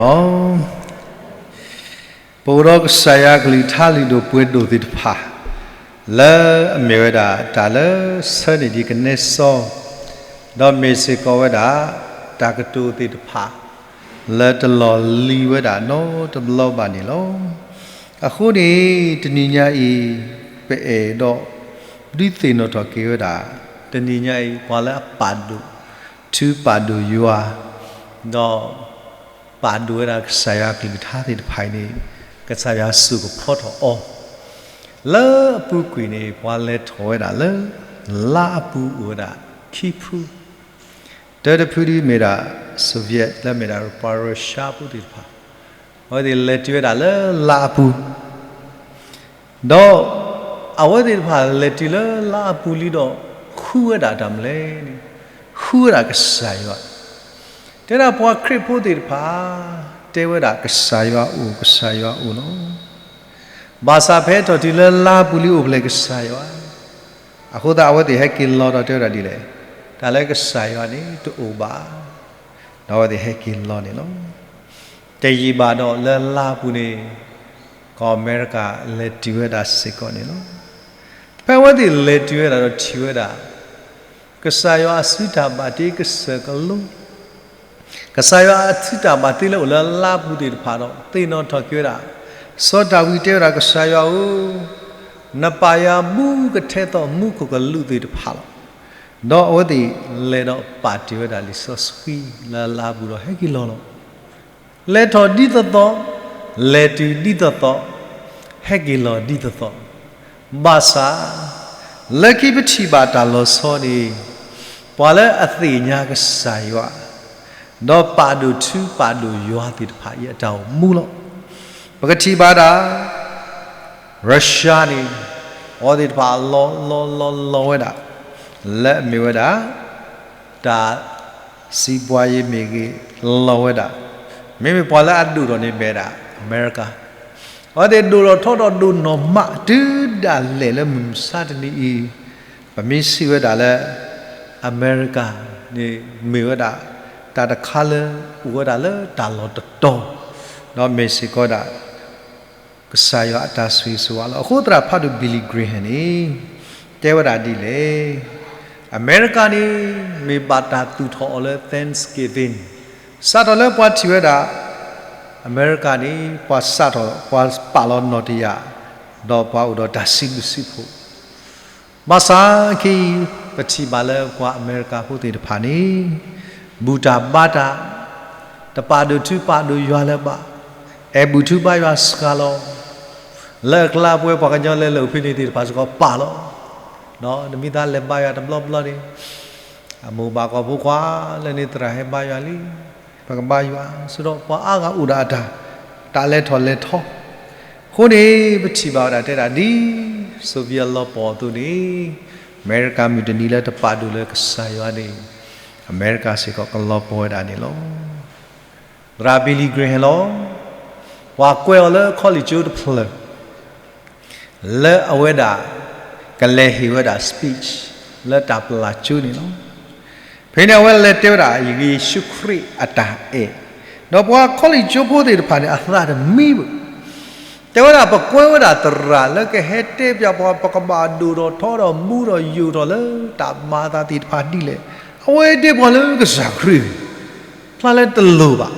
လီၤ. ပအိၣ်ဒီးကစၢ်ယွၤအကလုၢ်ကထါလုၢ်ဒိၣ်ပှ့ၤဒိၣ်သ့ၣ်တဖၣ် လၢအမ့ၢ်ဝဲဒၣ်တၢ်လၢဆၢန့ၢ်ဒံးကနဲစီ ဒီးမ့ၢ်စ့ၢ်ကီးဝဲဒၣ် တၢ်ကတိၤသ့ၣ်တဖၣ် လၢတလီၢ်လံၤဝဲဒၣ်နီတဘျီဘၣ်န့ၣ်လီၤ. အဃိန့ၣ် တနံၤညါအံၤ ပအဲၣ်ဒိး ဒုးသ့ၣ်နီၣ်ထီၣ်က့ၤဝဲဒၣ် တနံၤညါအံၤ ပှၤလၢအပာ်ဒိၣ် ထုပာ်ဒိၣ်ယွၤ ဒီး ပာ်ဒိၣ်ဝဲဒၣ်ကစၢ်ယွၤအကလုၢ်ကထါသ့ၣ်တဖၣ်အံၤန့ၣ် ကစၢ်ယွၤစူၢ်ကဖီထီၣ်အီၤ, လၢအပူၤကွံာ်န့ၣ် ပှၤလဲၤထီၣ်ဝဲဒၣ်လၢ လါအပူၤအိၣ်ဝဲဒၣ်ခံဖု, တၢတဖုဒ်မ့ၢ်ဒၣ် Soviet လၢမ့ၢ်ဒၣ်ပှၤ Russia ဖိသ့ၣ်တဖၣ်, အဝဲသ့ၣ်လဲၤတုၤဝဲဒၣ်လၢလါအပူၤ ဒီးအဝဲသ့ၣ်တဖၣ်လဲၤတုၤလၢလါအပူၤလံဒီး ဃုဝဲဒၣ်တၢ်မနုၤလဲၣ်န့ၣ်, ဃုဝဲဒၣ်ကစၢ်ယွၤ, တဲဒၣ်ပှၤခရံာ်ဖိသ့ၣ်တဖၣ် တဲဝဲဒၣ်ကစၢ်ယွၤအိၣ် ကစၢ်ယွၤအိၣ်လီၤ. ဘၣ်ဆၣ်ဖဲထီၣ်တုၤလၢလါပူၤလံအိၣ်ဖျဲၣ်ကစၢ်ယွၤ, အဃိသတးအဝဲသ့ၣ်ဟဲက့ၤလီၤဒီးတဲဝဲဒၣ်ဒ်လဲၣ်, တၢ်လၢကစၢ်ယွၤန့ၣ်တအိၣ်ဘၣ်, ဒီးအဝဲသ့ၣ်ဟဲက့ၤလီၤန့ၣ်လီၤ. တယံာ်ဘၣ်ဒီးလၢလါပူၤန့ၣ် ကီၢ်အမဲရကၤလဲၤတုၤဝဲဒၣ်စ့ၢ်ကီးန့ၣ်လီၤ. ဖဲအဝဲသ့ၣ်လဲၤတုၤဝဲဒၣ်ဒီးထံၣ်ဝဲဒၣ် ကစၢ်ယွၤအစုတၢ်ဘၣ်တ့ကစၢၢ်ကလိ, ကစၢ်ယွၤအစုတၢ်ဘၣ်တ့လၢအိၣ်လၢလါပူၤသ့ၣ်တဖၣ်ဒီး သ့ၣ်နီၣ်ထီၣ်က့ၤဝဲဒၣ်, စီၤဒၤဝံးတဲဝဲဒၣ် ကစၢ်ယွၤဧၢ, နပာ်ယၤဘူးကထဲသိးမူခိၣ်ကလူးသ့ၣ်တဖၣ်လီၤ. ဒီးအဝဲသ့ၣ်လဲၤဒီးပာ်တ့ၢ်ဝဲဒၣ်လံာ်စီဆှံလၢလါပူၤဒီးဟဲက့ၤလီၤလီၤ. လဲၤထီၣ်ဒ်သိးသိး, လဲၤတုၤဒ်သိးသိး, ဟဲက့ၤလီၤဒ်သိးသိး, ဘၣ်ဆၣ် လၢခံပထံၣ်ဘၣ်တၢ်လီၤဆီန့ၣ် ပှၤလၢအသ့ၣ်ညါကစၢ်ယွၤ ဒီးပာ်ဒိၣ်ထုပာ်ဒိၣ်ယွၤသ့ၣ်တဖၣ်အံၤအတၢ်အိၣ်မူလီၤ. ပကထံၣ်ဘၣ်ဒၣ် Russia န့ၣ် အဝဲသ့ၣ်တဖၣ်အလီၤလီၤလီၤလီၤဝဲဒၣ် လၢအမ့ၢ်ဝဲဒၣ် တၢ်စံးပှၤယံၤမ့ၢ်ဂ့ၤ လီၤဝဲဒၣ်, မ့မ့ၢ်ပှၤလၢအဒိၣ်ထီၣ်န့ၣ်မ့ၢ်ဒၣ် အမဲရကၤ, အဝဲသ့ၣ်ဒိၣ်ထီၣ်ထီထီၣ်ဒိၣ်နီၢ်မး တုၤဒၣ်လဲာ်လၢမုၢ်မဆါတနံၤအံၤ, ပမ့ၢ်စံးဝဲဒၣ်လၢ အမဲရကၤန့ၣ်မ့ၢ်ဝဲဒၣ် တၢ်တခါလၢအိၣ်ဝဲဒၣ်လၢတၢ်လီၢ်တတီၤ, ဒီးမ့ၢ်စ့ၢ်ကီးဒၣ် ကစၢ်ယွၤအတၢ်ဆိၣ်ဂ့ၤဆိၣ်ဝါလီၤ. အဃိသရၣ်ဖးဒိၣ် Billy Graham န့ၣ် တဲဝဲဒၣ်ဒ်လဲၣ်, အမဲရကၤန့ၣ် မ့ၢ်ဘၣ်တၢ်သူၣ်ထီၣ်အီၤလၢ Thanksgiving, စးထီၣ်လၢပှၤထံၣ်ဝဲဒၣ် အမဲရကၤန့ၣ် ပှၤစးထီၣ် ပှၤပာ်လီၤနီၣ်တယာ် ဒီးပှၤအိၣ်ဒီးတၢ်စံးဘျုးစံးဖှိၣ် ဘၣ်ဆၣ်ခဲအံၤ ပထံၣ်ဘၣ်လၢပှၤအမဲရကၤဖိသ့ၣ်တဖၣ်န့ၣ် ဘူၣ်တၢ်ဘါတၢ်, တပာ်ဒိၣ်ထုပာ်ဒိၣ်ယွၤလၢၤဘၣ်, အဲၣ်ဘူၣ်ထုဘါယွၤစှၤလီၤ, လၢအကျါပဝဲပှၤကညီလဲၤလၢဖဲန့ၣ်သ့ၣ်တဖၣ်စ့ၢ်ကီးပာ်လီၤ, ဒီးနမ့ၢ်သးလဲၤဘါယွၤတဘျီဘျီန့ၣ် အမိၢ်ဘၣ်ကီၢ်ဖိခွါလၢန့ၣ်သရၣ်ဟဲဘါယွၤလံ, ပကဘါယွၤ, စ့ၢ်ကီးပှၤအါဂၤအိၣ်ဒၣ်အတၢ်, တၢ်လဲၤထီၣ်လဲၤထီ, အဃိန့ၣ် ပထံၣ်ဘၣ်ဝဲဒၣ်တဲဒၣ်ဒ် Soviet လီၤပှီၢ်အသိးန့ၣ်, အမဲရကၤမုၢ်တနံၤလၢတပာ်ဒိၣ်လၢကစၢ်ယွၤန့ၣ်, အမဲရကၤစ့ၢ်ကီးကလီၤပှီၢ်ဝဲဒၣ်န့ၣ်လီၤ. သရၣ် Billy Graham လီၤ. ပှၤကွဲးအီၤလၢ college ကၠိတဖျၢၣ် လၢအဝဲဒၣ် ကလဲၤဟ့ၣ်ဝဲဒၣ် speech လၢတၢ်ပလၢ်ကၠိန့ၣ်လီၤ. ဖဲန့ၣ်အဝဲလဲၤတဲဝဲဒၣ် ယ့ၣ်ၡူးခရံာ်အတၢ်အဲၣ်, ဒီးပှၤ college ကၠိဖိသ့ၣ်တဖၣ်န့ၣ် အသးတမံဘၣ်. တဲဝဲဒၣ် ပကွဲဝဲဒၣ်သရၣ်လၢကဟဲတဲပၠးပှၤ ပကဘၣ်ဒိၣ်ထီၣ်ထီထီၣ်မူထီၣ်ယိာ်ထီၣ်လၢတၢ်မၤအသးသ့ၣ်တဖၣ်ဒ်လဲၣ်, အဝဲတဲပှၤလၢကစၢ်ခရံာ် ဖျါလၢတလိၣ်ဘၣ်.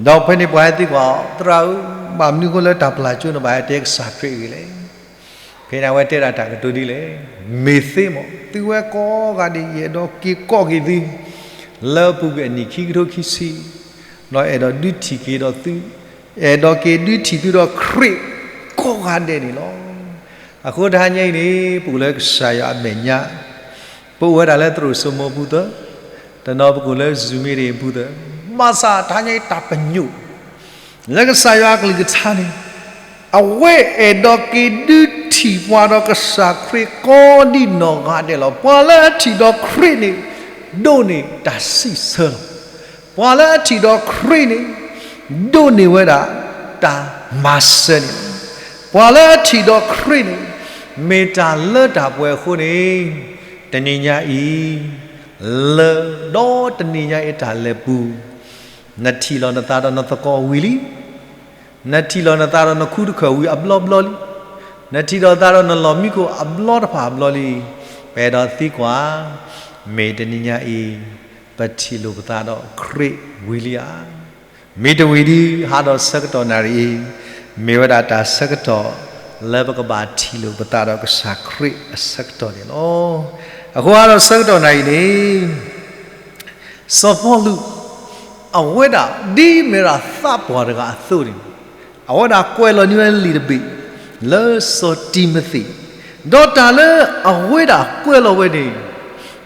ဒီးဖဲန့ၣ်ပှၤဟဲသံကွၢ်အီၤ, သရၣ်ဧၢ, ဘၣ်မနုၤအဃိလၢတၢ်ပလၢ်ကၠိန့ၣ်ဘၣ်ဟဲတဲကစၢ်ခရံာ်အဂ့ၢ်လဲၣ်. ဖဲန့ၣ်အဝဲတဲဒၣ်တၢ်ကတိၤဒ်လဲၣ်, မ့ၢ်သ့မး, သုဝဲကိးဂၤဒဲး ယအဲၣ်ဒိးက့ၤကိးက့ၤသု လၢအပူၤကွံာ်အနံၣ်ခံကထိခံဆံ, ဒီးအဲၣ်ဒိးဒုးထံၣ်က့ၤဒီးသု, အဲၣ်ဒိးက့ၤဒုးထံၣ်သုဒီးခရံာ်ကိးဂၤဒဲးန့ၣ်လီၤ. အဃိတဟါညါအံၤန့ၣ် ပအိၣ်လၢကစၢ်ယွၤအမဲာ်ညါ ပအိၣ်ဝဲဒၣ်လၢသရိာ်စိမိၤအပူၤသၢ, တနီၤပကအိၣ်လၢ Zoom meeting အပူၤသၢ, ဘၣ်ဆၣ်တဟါညါအံၤတၢ်ပညိၣ် လၢကစၢ်ယွၤအကလုၢ်ကထါန့ၣ်, အဝဲအဲၣ်ဒိးက့ၤဒုးထံၣ်ပှၤဒီးကစၢ်ခရံာ်ကိးဒံးနီၢ်ဂၤဒဲးလီၤ. ပှၤလၢအထံၣ်ဒီးခရံာ်န့ၣ် ဒိးန့ၢ်တၢ်စံးဆၢလီၤ. ပှၤလၢအထံၣ်ဒီးခရံာ်န့ၣ် ဒိးန့ၢ်ဝဲဒၣ်တၢ်မၤစၢၤန့ၣ်လီၤ. ပှၤလၢအထံၣ်ဒီးခရံာ်န့ၣ် မ့ၢ်တၢ်လၢတၢ်ပှဲၤအဃိန့ၣ်, တနံၤညါအံၤ လၢ ဒီးတနံၤညါအံၤတၢ်လဲၤပူၤ နထံၣ်လီၤနသးဒီးနသကိးဝံၤလံ. နထံၣ်လီၤနသးဒီးနခူတခၢၣ်ဝံၤအဘျီဘျီလံ. နထံၣ်လီၤသးဒီးနလီၢ်မံခိၣ်အဘျီတဖၣ်အဘျီလံ. ပအဲၣ်ဒိးသံကွၢ်, မ့ၢ်တနံၤညါအံၤ ပထံၣ်လိာ်ပသးဒီးခရံာ်ဝံၤလံဧါ. မ့ၢ်တဝံၤဒု ဟးဒီးဆၢကတီၢ်နၣ်ရံၣ်အံၤ မ့ၢ်ဝဲဒၣ်တၢ်ဆၢကတီၢ် လၢပကဘၣ်ထံၣ်လိာ်ပသးဒီးကစၢ်ခရံာ်အဆၢကတီၢ်န့ၣ်လီၤ. အဃိဟးဒီးဆၢကတီၢ်နၣ်ရံၣ်န့ၣ် စီၤပီလူး အဝဲဒၣ်ဒ်မ့ၢ်ဒၣ်သးပှၢ်တဂၤအသိးန့ၣ် အဝဲဒၣ်ကွဲးလီၤန့ၢ်ဝဲလံာ်တဘ့ၣ် လၢစီၤတံၤမသ့း, ဒီးတၢ်လၢအဝဲဒၣ်ကွဲးလီၤဝဲန့ၣ်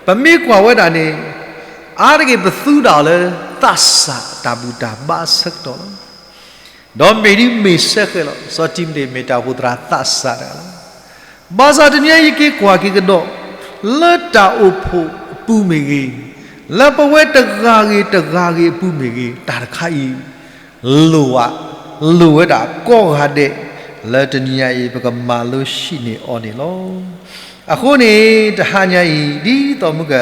ပမ့ၢ်ကွၢ်ဝဲဒၣ်န့ၣ် အါတက့ၢ်ပသူဒၣ်အီၤလၢသးစၢ်တၢ်ဘူၣ်တၢ်ဘါအဆၢကတီၢ်လီၤ. ဒီးမ့ၢ်ဒ်မ့ၢ်စဲဃဲးလီၤ. စီၤတံၤမသ့းမ့ၢ်တၢ်အိၣ်ဖှိၣ်သရၣ်သးစၢ်တဂၤလီၤ. ဘၣ်ဆၣ်တနံၤအံၤယက့ၤကွၢ်က့ၤကဒီး လၢတၢ်အိၣ်ဖှိၣ်အပူၤမ့ၢ်ဂ့ၤ, လၢပဝဲတဂၤဂ့ၤတဂၤဂ့ၤအပူၤမ့ၢ်ဂ့ၤ, တၢ်တခါအံၤ လိၣ်ဝဲ, လိၣ်ဝဲဒၣ်ကိးဂၤဒဲး လၢတနံၤညါအံၤ ပကမၤလိဟံးန့ၢ်အီၤန့ၣ်လီၤ. အဃိန့ၣ် တဟါညါအံၤ ဒ်သိးမုၢ်က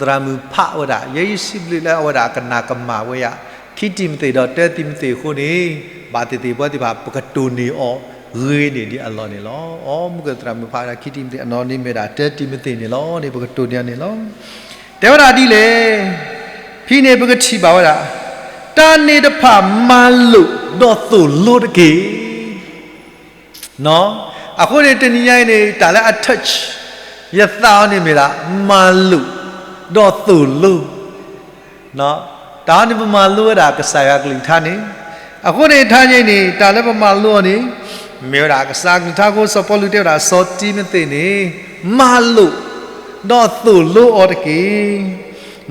သရၣ်မုၣ်ဖးဝဲဒၣ် ယဲယစံးဘျုးလၢအဝဲဒၣ်ကနၣ်ကမၣ်ဝဲယၤ ခံတံၤမသ့းဒီးတၢတံၤမသ့းအဃိန့ၣ် ဘၣ်သ့ၣ်သ့ၣ်ပဝဲသ့ၣ်တဖၣ် ပကတိၢ်န့ၢ်အီၤဂ့ၤန့ၢ်ဒံးအလီၢ်န့ၣ်လီၤ. အီ မုၢ်ကသရၣ်မုၣ်ဖးဝဲဒၣ် ခံတံၤမသ့းအနီၢ်န့ၣ်မ့ၢ်ဒၣ်တၢတံၤမသ့းန့ၣ်လီၤန့ၣ် ပကတိၢ်န့ၢ်အီၤန့ၣ်လီၤ. တဲဝဲဒၣ်ဒ်လဲၣ်, ဖဲန့ၣ်ပကထံၣ်ဘၣ်ဝဲဒၣ် တၢ်န့ၣ်တဖၣ်မၤလိာ်ဒီးသိၣ်လိတက့ၢ်. အဃိန့ၣ် တနံၤညါအံၤန့ၣ် တၢ်လၢအ touch ယသးအီၤန့ၣ်မ့ၢ်ဒၣ် မၤလိာ်ဒီးသိၣ်လိ, တၢ်အီၤန့ၣ်ပမၤလိဝဲဒၣ်ကစၢ်ယွၤကလုၢ်ကထါန့ၣ်, အဃိန့ၣ် တဟါညါအံၤန့ၣ် တၢ်လၢပမၤလိအီၤန့ၣ် မ့ၢ်ဝဲဒၣ်ကစၢ်ကလုၢ်ကထါအဃိ စီၤပီလူးတဲဝဲဒၣ် စီၤတံၤမသ့းန့ၣ် မၤလိာ် ဒီးသိၣ်လိအီၤတက့ၢ်.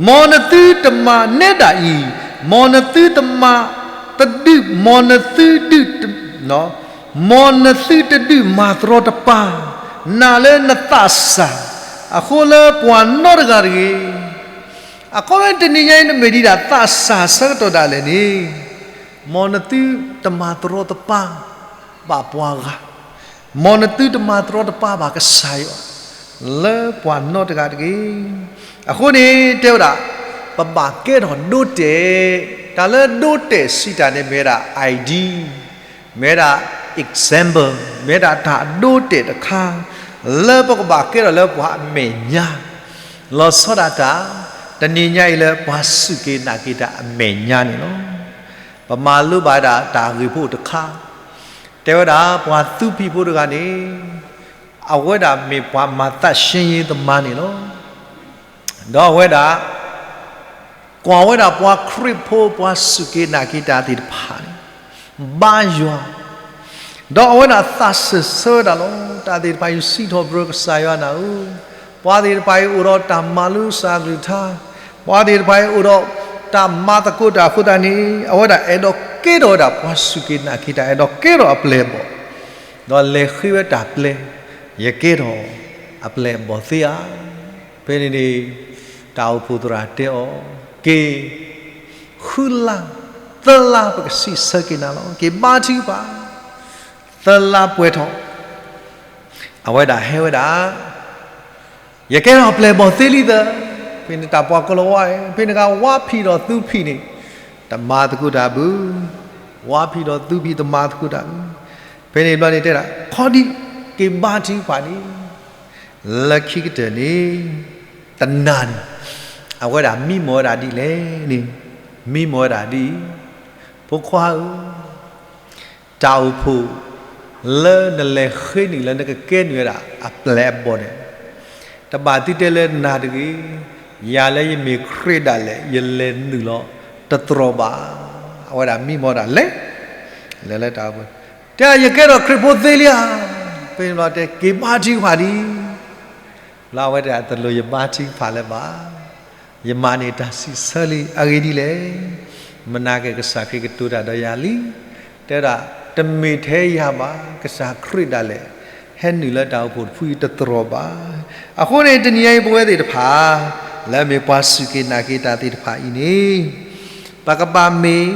မ်နသုတမၤနဲဒၣ်အံၤ, မ်နသုတမၤတဒုး, မ်နသုဒုး, မ်နသုတဒုးမၤတရီတပါ နၤလၢနသးစၢ် အဃိလၢပှၤနီတဂၤတဂ့ၤ. အခီပညီတနံၤညါအံၤ နမ့ၢ်ဒံးဒၣ်သးစၢ်ဆၢကတီၢ်ဒၣ်လဲာ်န့ၣ် မ်နသုတမၤတရီတပါ ဘၣ်ပှၤဂၤ, မ်နသုတမၤတရီတပါဘၣ်ကစၢ်ယွၤ လၢပှၤနီတဂၤတဂ့ၤ. အဃိန့ၣ် တဲဝဲဒၣ် ပဘၣ်ကဲထီၣ်ဒိတဲာ်, တၢ်လၢဒိတဲာ်စံးတၢ်န့ၣ် မ့ၢ်ဝဲဒၣ် ID, မ့ၢ်ဝဲဒၣ် example, မ့ၢ်ဝဲဒၣ်တၢ်ဒိတဲာ်တခါ လၢပကဘၣ်ကဲထီၣ်လၢပှၤအမဲာ်ညါ, လီၤဆီဒၣ်တၢ် တနံၤညါအံၤလၢပှၤစူၢ်က့ၤနာ်က့ၤတၢ်အမဲာ်ညါန့ၣ်လီၤ. ပမၤလိဘၣ်ဝဲဒၣ်တၢ်ဂ့ၢ်ဖိတခါ, တဲဝဲဒၣ် ပှၤသူဖံးဖိတဂၤန့ၣ် အဝဲဒၣ်မ့ၢ်ပှၤမၤသးရှင်းရေးသမားန့ၣ်လီၤ. ဒီးအဝဲဒၣ် ကွၢ်ဝဲဒၣ်ပှၤခရံာ်ဖိ ပှၤစူၢ်က့ၤနာ်က့ၤတၢ်သ့ၣ်တဖၣ်န့ၣ် ဘါယွၤ, ဒီးအဝဲဒၣ်သးစၢၢ်ဆၢဝဲဒၣ်လီၤ. တၢ်သ့ၣ်တဖၣ်အံၤစံးထီၣ်ပတြၢၤကစၢ်ယွၤနၤဧၢ, ပှၤသ့ၣ်တဖၣ်အံၤအိၣ်ဒီးတၢ်မၤလိကစၢ်ကလုၢ်ကထါ, ပှၤသ့ၣ်တဖၣ်အံၤအိၣ်ဒီးတၢ်မၤသကိးတၢ်အဃိသတးန့ၣ် အဝဲဒၣ်အဲၣ်ဒိးကဲထီၣ်ဝဲဒၣ်ပှၤစူၢ်က့ၤနာ်က့ၤတၢ် အဲၣ်ဒိးကဲထီၣ်အပျဲၢ်အဘီၣ်, ဒီးလဲၤဃ့ဝဲတၢ်ပျဲ, ယကဲထီၣ်အပျဲၢ်အဘီၣ်သ့ဧါ. ဖဲန့ၣ်န့ၣ် တၢ်အိၣ်ဖှိၣ်သရၣ်တဲအီၤ, က့ၤ ဃုလါ သၢလါ ပကစံးဆၢက့ၤနၤလီၤ. က့ၤဘါထုကဖၣ်, သၢလါပှဲၤထီၣ်, အဝဲဒၣ်ဟဲဝဲဒၣ် ယကဲထီၣ်ပျဲၢ်ဘီၣ်သ့လံသၢ. ဖဲန့ၣ်တၢ်ပှၤကိၣ်လၤဝါ, ဖဲန့ၣ်ကဝါဖံးဒီးသူဖံးန့ၣ် တမၤသကိးတၢ်ဘၣ်, ဝါဖံးဒီးသူဖံးတမၤသကိးတၢ်ဘၣ်. ဖဲန့ၣ်ဘျီန့ၣ်တဲဒၣ် ခီဒံး က့ၤဘါထုကဖၣ်န့ၣ် လၢခံကတၢၢ်န့ၣ် တနၤန့ၣ် အဝဲဒၣ်မံမီၢ်ဝဲဒၣ်ဒ်လဲၣ်န့ၣ်, မံမီၢ်ဝဲဒၣ်ဒ်အံၤ, ဖိခွါဧၢ, တၢ်အိၣ်ဖှိၣ်လၢနလဲၤဃ့နုာ်လၢနကကဲနုာ်ဝဲဒၣ်အပျဲၢ်အဘီၣ်န့ၣ် တဘၣ်သုတဲလၢနၤတဂ့ၤ, ယၤလၢယမ့ၢ်ခရံာ်ဒၣ်လဲာ် ယလဲၤနုာ်လီၤတတြီၤဘၣ်. အဝဲဒၣ်မံမီၢ်ဒၣ်လဲၣ်, လဲၤလၢတၢ်အိၣ်ဖှိၣ်, တဲယကဲထီၣ်ခရံာ်ဖိသ့လံဧါ. ဖဲန့ၣ်ဘျီတဲ က့ၤဘါထုကဖၣ်ဒံး လၢအဝဲတဲဒၣ် တလိၣ်ယဘါထုကဖၣ်လၢၤဘၣ်, ယမၤန့ၢ်တၢ်စံးဆၢလံ. အဂ့ၢ်ဒ်လဲၣ်, မနၤက့ၤကစၢ်ခရံာ်ကတိၤတၢ်ဒီးယၤလံ. တဲဒၣ် တမ့ၢ်ထဲယၤဘၣ်, ကစၢ်ခရံာ်ဒၣ်လဲာ် ဟဲနုာ်လၢတၢ်အိၣ်ဖှိၣ်တဖုအံၤတတြီၤဘၣ်. အဃိန့ၣ် တနံၤအံၤပဝဲသ့ၣ်တဖၣ် လၢအမ့ၢ်ပှၤစူၢ်က့ၤနာ်က့ၤတၢ်သ့ၣ်တဖၣ်အံၤန့ၣ် ပကဘၣ်မ့ၢ်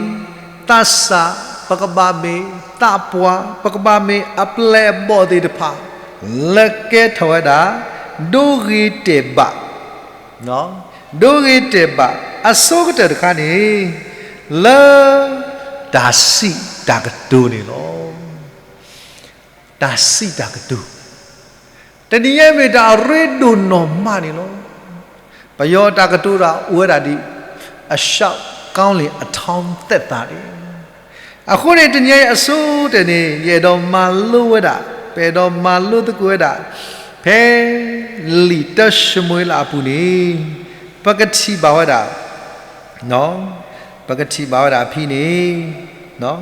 သးစၢ်, ပကဘၣ်မ့ၢ်သးပှၢ်, ပကဘၣ်မ့ၢ်အပျဲၢ်အဘီၣ်သ့ၣ်တဖၣ် လၢကဲထီၣ်ဝဲဒၣ် ဒိဂ့ၤတဲာ်ဘၣ်, ဒိဂ့ၤတဲာ်ဘၣ်. အဆိကတၢၢ်တခါန့ၣ် လၢ တၢ်စံးတၢ်ကတိၤန့ၣ်လီၤ. တၢ်စံးတၢ်ကတိၤ, တနံၤညါမ့ၢ်တၢ်အရ့ဒိၣ်နီၢ်မးန့ၣ်လီၤ. ပယီၤတၢ်ကတိၤတၢ်အိၣ်ဝဲဒၣ်ဒ် အရှောက်ကောင်းလင် အထောင့်သက်သာန့ၣ်, အဃိန့ၣ် တနံၤညါအံၤအဆိကတၢၢ်န့ၣ် ယအဲၣ်ဒိးမၤလိဝဲဒၣ်, ပအဲၣ်ဒိးမၤလိသကိးဝဲဒၣ်, ဖဲ လံာ်တၢၡမူၤအ့လးအပူၤန့ၣ် ပကထံၣ်ဘၣ်ဝဲဒၣ် ပကထံၣ်ဘၣ်ဝဲဒၣ်ဖဲန့ၣ်,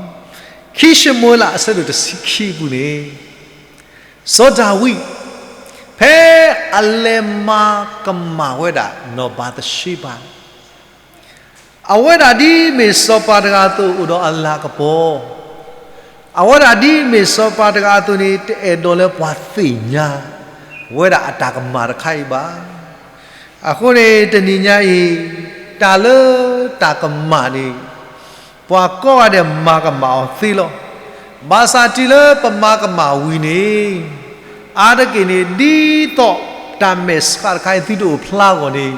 ခံၡမူၤအ့လးအဆၢဒိၣ်တဆံခံအပူၤန့ၣ်, စီၤဒၤဝံး ဖဲအလဲၤမၤကမၣ်ဝဲဒၣ်နီၢ်ဘၤသရှ့ဘၤန့ၣ်, အဝဲဒၣ်ဒ်မ့ၢ်စီၤပၤတဂၤအသိးအိၣ်ဒီးအလၤကပီၤ, အဝဲဒၣ်ဒ်မ့ၢ်စီၤပၤတဂၤအသိးန့ၣ် တအဲၣ်ဒိးလၢပှၤသ့ၣ်ညါ ဝဲဒၣ်အတၢ်ကမၣ်တခါအံၤဘၣ်. အဃိန့ၣ် တနံၤညါအံၤ တၢ်လၢတၢ်ကမၣ်န့ၣ် ပှၤကိးဂၤဒဲးမၤကမၣ်အီၤသ့လီၤ. ဘၣ်ဆၣ်တုၤလၢပမၤကမၣ်ဝံၤန့ၣ် အါတက့ၢ်န့ၣ် ဒ်သိးတၢ်မဲာ်ဆှးတခါအံၤသုတအိၣ်ဖျါအဂီၢ်န့ၣ်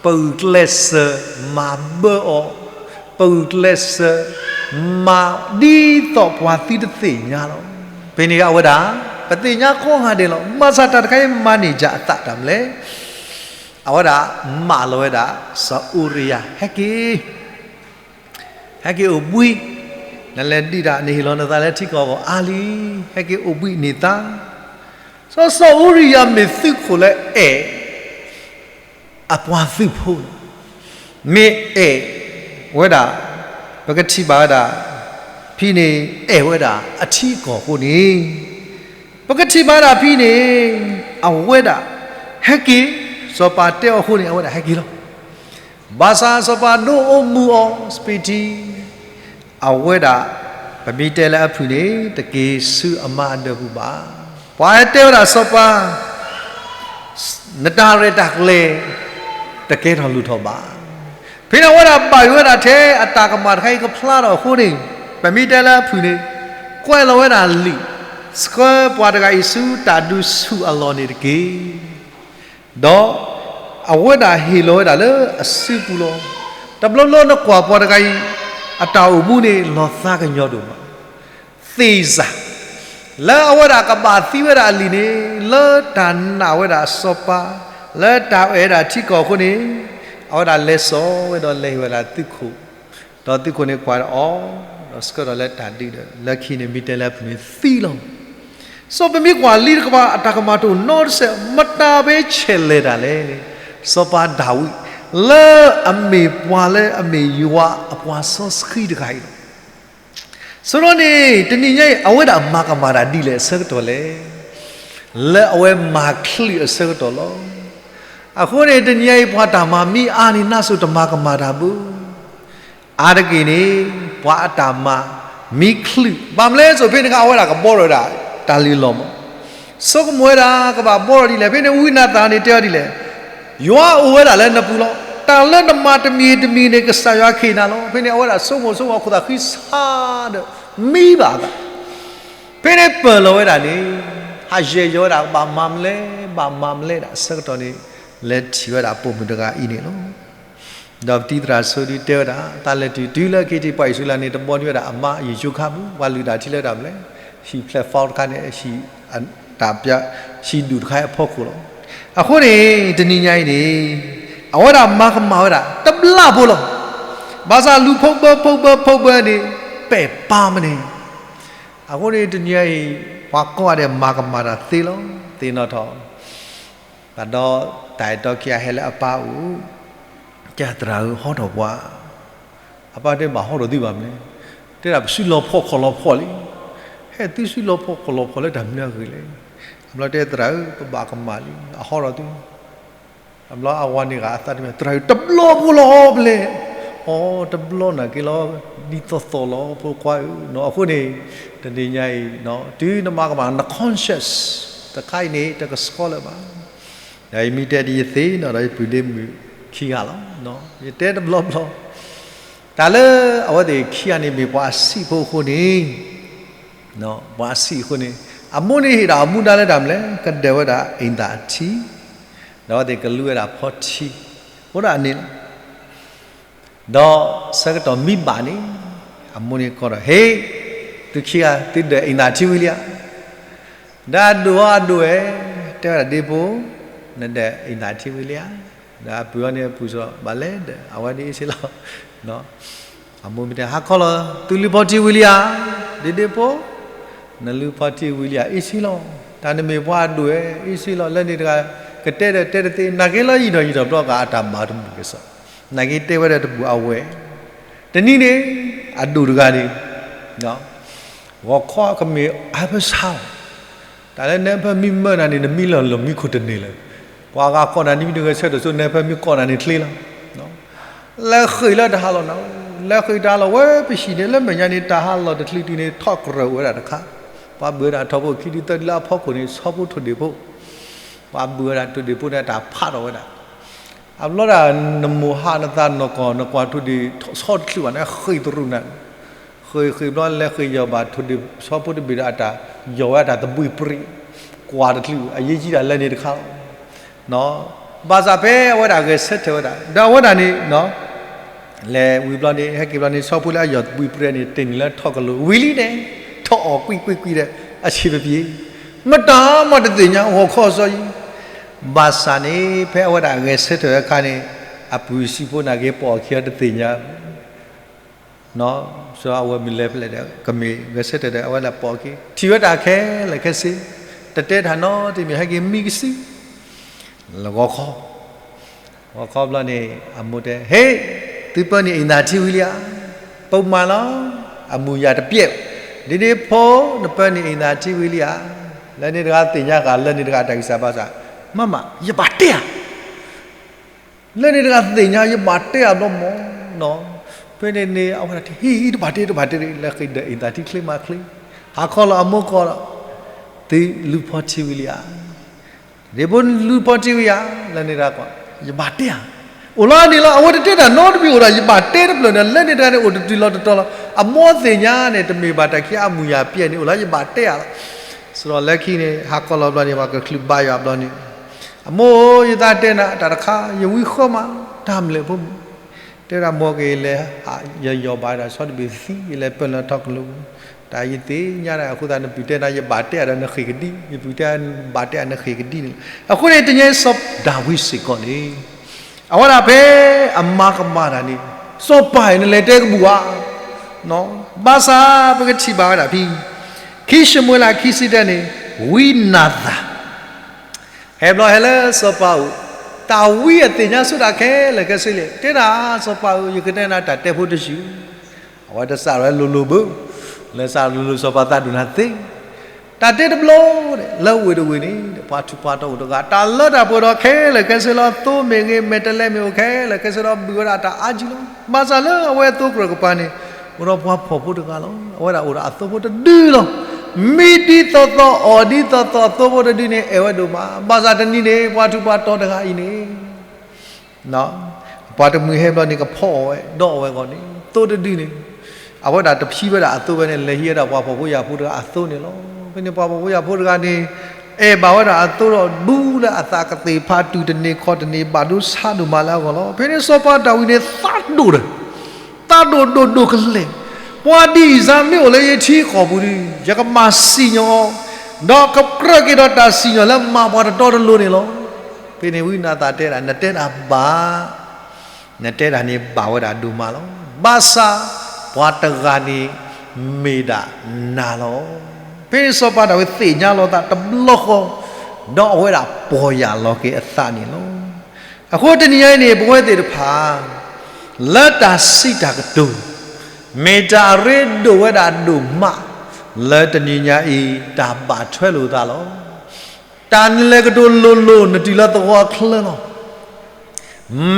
ပဂုာ်ကျဲးစၢးမၤဘၢအီၤ, ပဂုာ်ကျဲးစၢးမၤဒ်သိးပှၤသုတသ့ၣ်ညါလီၤ. ဖဲန့ၣ်အဝဲဒၣ် ပသ့ၣ်ညါကိးဂၤဒဲးလီၤ. ဘၣ်ဆၣ်တၢ်တခါအံၤမၤန့ၢ်ဒ်အသးတၢ်မနုၤလဲၣ်. အဝဲဒၣ်မၢလီၤဝဲဒၣ် စီၤအူရံယၤ ဟဲက့ၤ ဟဲက့ၤအိၣ်ဘှံး, နလဲၤဒုးတၢ်နဟ့ၣ်လီၤနသးလၢထံကီၢ်အဂီၢ်အါလံ, ဟဲက့ၤအိၣ်ဘှံးန့ၢ်သါ. စီၤစီၤအူရံယၤမ့ၢ်သုးခိၣ်လၢအဲၣ် အပှၤသုးဖိန့ၣ် မ့ၢ်အဲၣ်ဝဲဒၣ်, ပကထံၣ်ဘၣ်ဝဲဒၣ် ဖဲန့ၣ် အဲၣ်ဝဲဒၣ်အထံအကီၢ်အဃိန့ၣ်, ပကထံၣ်ဘၣ်ဝဲဒၣ်ဖဲန့ၣ် အဝဲဒၣ် ဟဲက့ၤ, စီၤပၤတဲအီၤအဃိန့ၣ် အဝဲဒၣ်ဟဲက့ၤလီၤ. ဘၣ်ဆၣ်စီၤပၤဒိးအိၣ်မူအီၤ စပံးထံ အဝဲဒၣ် ပမ့ၢ်တဲလၢအဖုၣ်န့ၣ် တက့ၤဆူအမါအဒၢးပူၤဘၣ်. ပှၤဟဲတဲဝဲဒၣ်စီၤပၤ နတၢ်ရဲၣ်တၢ်ကျဲၤ တကဲထီၣ်လိၣ်ထီၣ်ဘၣ်. ဖဲန့ၣ်အဝဲဒၣ်ဘၣ်ယိၣ်ဝဲဒၣ်ထဲအတၢ်ကမၣ်တခါအံၤကဖျါထီၣ်အဃိန့ၣ်, ပမ့ၢ်တဲလၢအဖုၣ်န့ၣ် ကွဲးလီၤဝဲဒၣ်လံာ် ဆှၢပှၤတဂၤအံၤဆူတၢ်ဒုးဆူၣ်အလီၢ်န့ၣ်တက့ၢ်. ဒီးအဝဲဒၣ်ဟ့ၣ်လီၤဝဲဒၣ်လၢအစုပူၤလီၤ. တဘျီဘျီနကွၢ်ပှၤတဂၤအံၤ အတၢ်အိၣ်မူန့ၣ် လီၤသးကညီၤဒိၣ်မး သ့ၣ်စၢ် လၢအဝဲဒၣ်ကဘၣ်သံဝဲဒၣ်အလံာ်န့ၣ် လၢတၢ်နာ်ဝဲဒၣ်စီၤပၤ, လၢတၢ်အဲၣ်ဝဲဒၣ်ထံကီၢ်အဃိန့ၣ်, အဝဲဒၣ်လဲၤစိာ်ဝဲဒီးလဲၤဟ့ၣ်ဝဲဒၣ်သုးခိၣ်, ဒီးသုးခိၣ်န့ၣ်ကွၢ်အီၤ, ဒီးဆှၢထီၣ်လၢတၢ်ဒုးဒီး လၢခံန့ၣ်မ့ၢ်တဲလၢအဖုၣ်န့ၣ်သံလီၤ. စီၤပမ့ၢ်ကွၢ်လံတကပၤ အတၢ်ကမၣ်တအိၣ်နီတစဲး, မတၤဘၣ်ဆဲးလဲၤတၢ်လဲၣ်န့ၣ်, စီၤပၤဒၤဝံး လၢအမ့ၢ်ပှၤလၢအမ့ၢ်ယွၤအပှၤစီဆှံတဂၤအံၤလီၤ. ဆိဒီးန့ၣ် တနံၤညါအံၤ အဝဲဒၣ်မၤကမၣ်တၢ်ဒ်လဲၣ်အဆၢကတီၢ်လဲၣ်. လၢအဝဲမၤချုးအဆၢကတီၢ်လီၤ. အဃိန့ၣ် တနံၤညါအံၤ ပှၤတၢ်မၤမ့ၢ်အါန့ၣ် နါစိၤတမၤကမၣ်တၢ်ဘၣ်. အါတက့ၢ်န့ၣ် ပှၤအတၢ်မၤမ့ၢ်ချုး, ဘၣ်မနုၤလဲၣ် စိၤဖဲန့ၣ်အခါ အဝဲဒၣ်ကဘှီထီၣ်ဝဲဒၣ် တၢ်လုၢ်လီၢ်မး, ဆိကမိၣ်ဝဲဒၣ် ကဘၣ်ဘှီထီၣ်ဒ်လဲၣ်. ဖဲန့ၣ် ဝံနၤသၣ်န့ၣ်တဲအီၤဒ်လဲၣ်, ယွၤအိၣ်ဝဲဒၣ်လၢနပူၤလီၤ. တၢ်လၢနမၤတမံၤတမံၤန့ၣ် ကစၢ်ယွၤဟ့ၣ်နၤလီၤ. ဖဲန့ၣ် အဝဲဒၣ်ဆိကမိၣ်ဆိကမိၣ်အခိၣ်သးဃံဆါဒီး မံဘၣ်အသး. ဖဲန့ၣ်ပၢၢ်လီၤဝဲဒၣ်န့ၣ် ဟးယဲၢ်ယီၤဝဲဒၣ် ဘၣ်မၤမလဲၣ် ဘၣ်မၤမလဲၣ်ဒၣ်အဆၢကတီၢ်န့ၣ် လဲၤထံၣ်ဝဲဒၣ်ပိာ်မုၣ်တဂၤအံၤန့ၣ်လီၤ. ဒီးပတံၤသရၣ်ဆိဒုတဲဝဲဒၣ် တၢ်လဲၤတုၤတုၤလၢခံထံး ပှၤအံၣ်စရ့လးန့ၣ် တဘီန့ၢ်ဝဲဒၣ်အမါယိၤကၠိခါပူၤ, ပှၤလုၢ်တၢ်ထံလၢတၢ်မနုၤလဲၣ်, ဟံၣ်ဖျဲၣ်ဖီတခါန့ၣ် ဟံၣ်တၢ်ပျၢ် ဟံၣ်ဒူၣ်တခါအံၤအဖီခိၣ်လီၤ. အဃိန့ၣ် တနံၤညါအံၤန့ၣ် အဝဲဒၣ်မၤကမၣ်ဝဲဒၣ် တဘျီဖိလီၤ. ဘၣ်ဆၣ်လူၤဖီၣ်ဘၢ ဖီၣ်ဘၢ ဖီၣ်ဘၢန့ၣ် ပဲာ်ပၢ်မးန့ၣ်. အဃိန့ၣ် တနံၤညါအံၤ ပှၤကိးဂၤဒဲးမၤကမၣ်တၢ်သ့လီၤ. သ့ၣ်နီၣ်ထီၣ် ဘၣ်ဒီးတၢ်အဲၣ်တီခံဂၤဟဲလၢအပၢ်အိၣ်, ကဲသရၣ်ဧၢ ဟီထီၣ်ပှၤ, အပၢ်တဲဘၣ်ဟီထီၣ်သုဘၣ်မနုၤ, တဲဒၣ်ပစုလီၤဖှီၣ်ခီၣ်လီၤဖှီၣ်လံ, ဟဲသုစုလီၤဖှီၣ်ခီၣ်လီၤဖှီၣ်လၢတၢ်မနုၤအဂ့ၢ်လဲၣ်. အဘျီတဲသရၣ်ဧၢ ပဘၣ်ကမၣ်လံ အဟီထီၣ်သု, အဘျီအဝၤန့ၣ်ဂၤအသးတမံၤ သရၣ်ဧၢ တဘျီဖိလီၤဘျဲၣ်, အိ တဘျီနာ်က့ၤလီၤ, ဒ်သိးသိးလီၤ ဖိခွါဧၢ, အဃိန့ၣ် တနံၤညါအံၤ တုၤနမၤကမၣ် န conscience တခါအံၤန့ၣ် တကဆှီလၢၤဘၣ်. ဒီးယမ့ၢ်တဲဒ်ယသ့ၣ်နီၣ်ဒီးယပုၢ်ဒ့မုၣ်ခံဂၤလီၤ. ယတဲတဘျီဘျီ, တၢ်လၢအဝဲသ့ၣ်ခံဂၤန့ၣ်မ့ၢ်ပှၤအဆံးဖိအဃိန့ၣ်, ပှၤအဆံးအဃိန့ၣ်, အမိၢ်န့ၣ်ဟ့ၣ်ဒၣ်အမူဒါလၢတၢ်မနုၤလဲၣ်, ကဒၢးဝဲဒၣ်အ့ၣ်သၣ်အထံ, ဒီးအဝဲသ့ၣ်ကလူဝဲဒၣ်ဖီထံ, အိၣ်ဒၣ်န့ၣ်လီၤ. ဒီးဆၢကတီၢ်မံဘၣ်န့ၣ်, အမိၢ်န့ၣ်ကိးဒီး, ဟ့ၣ်, သုခံဂၤ သုဒီးအ့ၣ်နၤထံဝံၤလံဧါ. ဒီးအဒိၣ်အီၤအဒိၣ်ဝဲ, တဲဝဲဒၣ်ဒ့ဖိ, နဒီးအ့ၣ်နၤထံဝံၤလံဧါ. ဒီးအပုၢ်အီၤန့ၣ်အပုၢ်စီၤ ဘၣ်လဲၤဒီး အဝဲဒၣ်အ့ၣ်စ့လီၤ. အမိၢ်မ့ၢ်တဲ ဟါခီလီၤ သုလုၢ်ဖီထံဝံၤလံဧါ. ဒ့ဒ့ဖိ, နလုၢ်ဖီထံဝံၤလံဧါ အ့ၣ်စ့လီၤ. တၢ်နမ့ၢ်ပှၤအဒိၣ်ဝဲ အ့ၣ်စ့လီၤ လၢန့ၣ်တဂၤ ကတဲဒီးတဲတသ့ နာ်က့လၢယံာ်ဒီးယံာ်ဒီးဘျီက့ၤအတၢ်မၤတမုာ်က့ၤစ့ၢ်, နာ်က့တဲဝဲဒၣ်တဘူၣ်အဝဲၢ်, တနံၤန့ၣ် အဒိၣ်တဂၤန့ၣ် ဂီၤခီကမ့ၢ်အါဖၢဆါလီၤ. တၢ်လၢနဖၢမံမၢနၤန့ၣ် နမံလီၤလီၢ်မံခိၣ်တန့ၢ်လၢၤ. ပှၤဂၤကိးနၤန့ၣ် မ့ၢ်တဂဲၤဆၢထၢၣ်ဆိ နဖၢမံကိးနၤန့ၣ်ချ့လီၤ. လဲၤဃ့ၢ်လၢတၢ်ဟးလီၢ်နၤ, လဲၤဃ့ၢ်တၢ်ဟးလီၢ်ဝဲပဟံၣ်န့ၣ် လၢမဲာ်ညါန့ၣ် တၢ်ဟးလီၢ်တချုးတုၤန့ၣ် ထီၣ်ကြၢးဝဲဒၣ်တခါ, ပှၤဘုးဝဲဒၣ်ထီဘိခံဒုသၢဒုလၢအဖီခိၣ်န့ၣ် ဆီဖိထိၣ်ဒ့ၣ်ဖိ, ပှၤဘုးဝဲဒၣ်ထိၣ်ဒ့ၣ်ဖိန့ၣ် တၢ်ဖးထီၣ်ဝဲဒၣ် အဘျီဒၣ် နမိၢ်ဟးနသးနီၢ်ကီၢ် နကွၢ်ထိၣ်ဒ့ၣ်ဆီတချုးဘၣ်န့ၣ် ဃ့ၢ်သရူးနၤ, ဃ့ၢ်ဃ့ၢ်ဘျီလဲၤဃ့ၢ်ယီၤဘၣ်ထိၣ်ဒ့ၣ်ဆီဖိတဘ့ၣ်ဒီးအတၢ် ယီၤဝဲအတၢ်သဘှံးပြံး, ကွၢ်တချုး အယံာ်ယံာ်ဒၣ်လၢန့ၣ်တခါလီၤ. ဘၣ်ဆၣ်ဖဲအဝဲဒၣ်ဂဲၤဆၢထၢၣ်ဝဲဒၣ် ဒီးအဝဲဒၣ်န့ၣ် လဲၤဝံၤဘျီန့ၣ် ဟဲက့ၤဘျီန့ၣ် ဆီဖိလၢအယီၤသဘှံးပြံးန့ၣ် တ့ၢ်နုာ်လၢထီၣ်ကလိာ်ဝံၤလံန့ၣ် ထီၣ်အီၣ်ကွံာ်ကွံာ်ကွံာ်ဒီး အဆံးပပှ့ၤ, မတၤမးတသ့ၣ်ညါဂီၤခီအစီၤအံၤ, ဘၣ်ဆၣ်န့ၣ် ဖဲအဝဲဒၣ်ဂဲၤဆၢထၢၣ်အခါန့ၣ် အပုၢ်အစံးဖိနာ်က့ပိာ်အခံအီၤတသ့ၣ်ညါ စီၤအဝဲမ့ၢ်လဲၤဖဲလဲၣ်ဒီး ကမ့ၢ်ဂဲၤဆၢထၢၣ်ဒီး အဝဲဒၣ်ပိာ်အခံ ထံၣ်ဝဲတၢ်ခဲလၢာ်ခဲဆ့, တတဲတၢ်နီတမံၤ ဟဲက့ၤမံကစု လၢဂီၤခီ, ဂီၤခီဘျီန့ၣ် အမိၢ်တဲ ဟ့ၣ်, သုပၢနုာ်အ့ၣ်နၤထံဝံၤလံဧါ, ပမၤလီၤ, အမုာ်ယၤတပျဲၢ်, ဒ့ဒ့ဖိ, နပၢနုာ်အ့ၣ်နၤထံဝံၤလံဧါ, လၢန့ၣ်တဂၤသ့ၣ်ညါဃာ် လၢန့ၣ်တဂၤတၢ်ဂံၢ်စၢ်ဘါစၢ်, မ့မ့ၢ် ယဘၣ်တဲဧါ လၢန့ၣ်တဂၤသ့ၣ်ညါ ယဘၣ်တဲအဘျီမး, ဖဲန့ၣ်န့ၣ် အဝဲဒၣ်တဲ ဟ့ၣ် တဘၣ်တဲ တဘၣ်တဲ လၢဃ့ၢ်ဒီးအ့ၣ်နၤထံချ့မးချ့, ဟါခီလီၤအမိၢ်ကိးဒီး, သုလုၢ်ဖီထံဝံၤလံဧါ, ဒ့ဖိလုၢ်ဖီထံဝံၤဧါ, လၢန့ၣ်တဂၤကိး, ယဘၣ်တဲဧါ, အိၣ်လီၤန့ၣ်လီၤ အဝဲတတဲတၢ်နီတမံၤအိၣ်ဒီး ယဘၣ်တဲတဖျၢၣ်န့ၣ် လၢန့ၣ်တဂၤန့ၣ် အိၣ်တတုၤလီၤတတီၤလီၤ, အမိၢ်သ့ၣ်ညါန့ၣ် တမ့ၢ်ဘၣ်တၢ်ခံအမုာ်ယၤပျဲၢ်န့ၣ် အိၣ်လီၤ ယဘၣ်တဲဧါလီၤ, စရီလၢခံန့ၣ် ဟါခီလီၤဘျီန့ၣ် ပှၤကချုးဘါယွၤဘျီန့ၣ် အမိၢ်ဧၢ ယသးတဲနၤတၢ်တခါ ယဝံဃၢမး တၢ်မလဲၣ်ဖိမုၣ်, တဲဒၣ်မိၢ်က့ၤလဲၤ, ယယီၤဘၣ်ဒၣ်ဆီတဘ့ၣ်သံ ယလဲၤပၢၢ်လၢထီၣ်ကလိာ်, တၢ်ယသ့ၣ်ညါဒၣ်အဃိသတး နပုၢ်တဲနၤ ယဘၣ်တဲအါဒီးနဃ့ၢ်ကဒံ, ယပုၢ်တဲဘၣ်တဲအါ နဃ့ၢ်ကဒံန့ၣ်, အဃိန့ၣ် တညါစီၤဒၤဝံးစ့ၢ်ကီးန့ၣ် အဝဲဒၣ်ဖဲအမၤကမၣ်တၢ်န့ၣ် စီၤပၤအံၤ နလဲၤတဲကဘူၣ်ဧါ, ဘၣ်ဆၣ်ပကထံၣ်ဘၣ်ဝဲဒၣ်ဖဲ ခံၡမူၤအ့လးခံဆံတၢန့ၣ် ဝံနၤသၣ် ဟဲဘျီဟဲလၢစီၤပၤအိၣ်, တၢ်ဝံအသ့ၣ်ညါဆိတၢ်ခဲလၢာ်ခဲဆ့လဲၣ်, တဲဒၣ်စီၤပၤဧၢ ယကတဲနၤတၢ်တဲဖိတယုၢ်, အဝဲတစးထီၣ်လိၤလိၤဘၣ်, လဲၤစးထီၣ်လိၤလိၤ စီၤပၤသးဒိၣ်နၤသ့, တၢ်တဲတဘျီန့ၣ် လၢဝ့ၢ်တဝ့ၢ်န့ၣ် ပှၤထူးပှၤတီၤအိၣ်တဂၤ တၢ်လၢတၢ်ပှဲၤဒီးခဲလၢာ်ခဲဆ့လီၤ, သိမ့ၢ်ဂ့ၤ မဲာ်တဲးလဲးမ့ၢ်အိၣ်ခဲလၢာ်ခဲဆ့ဒီး ဘုၣ်ဝဲဒၣ်တၢ်အါကံလီၤ, ဘၣ်ဆၣ်လၢအဝဲအသိကြၢးကပၤန့ၣ် အိၣ်ဒီးပှၤဖှီၣ်ဖိတဂၤလီၤ, အဝဲဒၣ်အိၣ်ဒီးအသိဖိတဒုလီၤ, မံဒ်သိးသိးအီၣ်ဒ်သိးသိးအသိဖိတဒုန့ၣ် အဲၣ်ဝဲဒိၣ်မး, ဘၣ်ဆၣ်တနံၤန့ၣ် ပှၤထူးပှၤတီၤတဂၤအံၤန့ၣ် ပှၤတမှံၤဟဲဘျီန့ၣ် ကဖီအီၣ်ဝဲ ဒီးအီၣ်ဝဲအဂီၢ်န့ၣ် သိတဒုန့ၣ် အဝဲဒၣ်တဖံးဝဲဒၣ်အသိဝဲန့ၣ် လဲၤဟံးဝဲဒၣ်ပှၤဖှီၣ်ဖိယာ်ဖိတဂၤအသိန့ၣ်လီၤ. ဖဲန့ၣ်ပှၤဖှီၣ်ဖိယာ်ဖိတဂၤန့ၣ် အဲၣ်ဘၣ်ဝဲဒၣ်အသိဒီးဒူလၢအသးကသ့ၣ်ဖးတုၤတန့ၢ်ခီၣ်တန့ၢ် ဘၣ်ဒိဆါဒိၣ်မးလၢအဂီၢ်လီၤ. ဖဲန့ၣ်စီၤပၤဒၤဝံးန့ၣ် သးဒိၣ်ဒီး သးဒိၣ်ဒိၣ်ဒိၣ်ကလဲာ်, ပှၤဒ်အံၤစၢ်မ့ၢ်အိၣ်လၢယထံကီၢ်ပူၤဒီး ယကမၤစံၣ်ညီၣ်အီၤ, ဒီးကကြၢးက့ၤဒီးတၢ်စံၣ်ညီၣ်လၢမၤပှၤတတီတလိၤန့ၣ်လီၤ. ဖဲန့ၣ်ဝံနၤသၣ်တဲဒၣ် နတဲဒၣ်ဘၣ် နတဲဒၣ်န့ၣ်ဘၣ်ဝဲဒၣ်ဒိၣ်မးလီၤ. ဘၣ်ဆၣ်ပှၤတဂၤန့ၣ်မ့ၢ်ဒၣ်နၤလီၤ. ဖဲန့ၣ်စီၤပၤဒၤဝံးသ့ၣ်ညါလီၤသးတဘျီဃီ, ဒီးအဝဲဒၣ်ပီၢ်ယၢ်လီၤက့ၤအသးန့ၣ်လီၤ. အဃိတနံၤညါအံၤန့ၣ် ပဝဲသ့ၣ်တဖၣ် လၢတၢ်စံးတၢ်ကတိၤ မ့ၢ်တၢ်အရ့ဒိၣ်ဝဲဒၣ်ဒိၣ်မး လၢတနံၤညါအံၤ တၢ်ဘၣ်ထွဲလိာ်သးလီၤ. တၢ်နလဲၤကတိၤလိၤလိၤ နတုၤလၢသဝီအချၢလီၤ.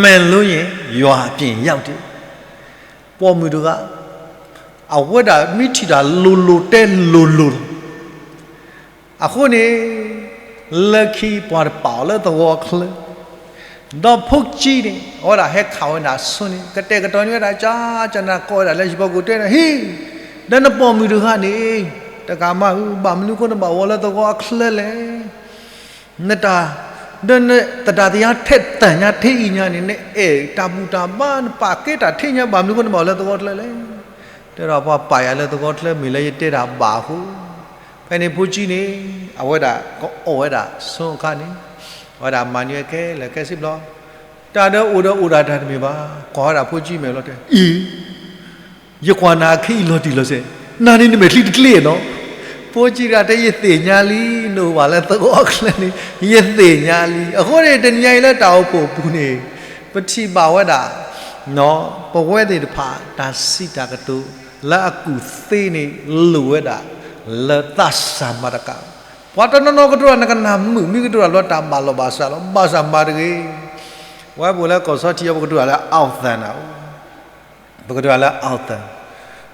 မဲာ်လိယ့ၣ် ယွၤအပျ့ၤယဝ်ၣ်တ, ပိာ်မုၣ်တဂၤ အဝဲဒၣ်မ့ၢ်ထံၣ်တၢ်လိၤလိၤတဲလိၤလိၤလီၤ. အဃိန့ၣ် လၢခံပှၤတပာ်အီၤလၢသဝီအချၢ ဒီးဖိကၠံန့ၣ် အဝဲဒၣ်ဟဲခးဝဲဒၣ်ဆိန့ၣ် ကတဲာ်ကတီၤန့ၢ်ဝဲဒၣ် ကၠါကၠါနၤကိးဝဲဒၣ်လၢဟံၣ်ဖိကိးတဲန့ၣ် ဟ့ၣ်, ဒီးနပိာ်မုၣ်တဂၤန့ၣ် တကးမးဧၢ ဘၣ်မနုၤဃိနဘၣ်အိၣ်လၢသဝီအချၢလဲၣ်. နတၢ် ဒီးနသတးသယါထဲးသညါထဲအံၤညါန့ၣ် နအဲၣ်တၢ်ဘူၣ်တၢ်ဘါ နပာ်ကဲတၢ်ထဲညါ ဘၣ်မနုၤအဃိနဘၣ်အိၣ်လၢသဝီချၢလဲၣ်. တဲဒီးပှၤပာ်ယၤလၢသဝီချၢ မ့ၢ်လၢယတဲတၢ်ဘၣ်အဃိ, ဖဲန့ၣ်ဖိကၠံန့ၣ် အဝဲဒၣ်ကအီၣ်ဝဲဒၣ်ဆိအခါန့ၣ်, အဝဲဒၣ်မၤနၢၤခဲလၢာ်ခဲဆ့ဘျီ, တၢ်ဒီးအိၣ်ဒီးအိၣ်ဒၣ်တၢ်တမ့ၢ်ဘၣ်, ကွၢ်ဝဲဒၣ်ဖိကၠံမဲာ်ဘျီတဲ, အံၤ ယကွၢ်နၤခဲအံၤလီၤတံၢ်လီၤဆဲး, နၤန့ၣ်နမဲာ်ချံတကျ့နီၤ. ဖိကၠံတဂၤတဲ ယသ့ၣ်ညါလံ, နအိၣ်ဘၣ်လၢသဝီချၢန့ၣ် ယသ့ၣ်ညါလံ. အဃိန့ၣ် တနံၤညါအံၤလၢတၢ်အိၣ်ဖှိၣ်အပူၤန့ၣ် ပထံၣ်ဘၣ်ဝဲဒၣ် ပဝဲသ့ၣ်တဖၣ် တၢ်စံးတၢ်ကတိၤ လၢအကူၣ်သ့န့ၣ် လိၣ်ဝဲဒၣ် လၢသးစၢ်မၤတကး, ပှၤတနီၤနီၤကတိၤတၢ် နကနၢ်မုာ် မ့ၢ်ကတိၤတၢ်ဘျီ တၢ်ဘၣ်လီၤဘၣ်စးလီၤ ဘၣ်ဆၣ်မၤတဂ့ၤ. ဝဲပအိၣ်လၢကီၢ်ဆီထံးအံၤ ပကတိၤတၢ်လၢ အီၣ်သၣ်နၢ် ပကတိၤတၢ်လၢ အီၣ်သၣ်,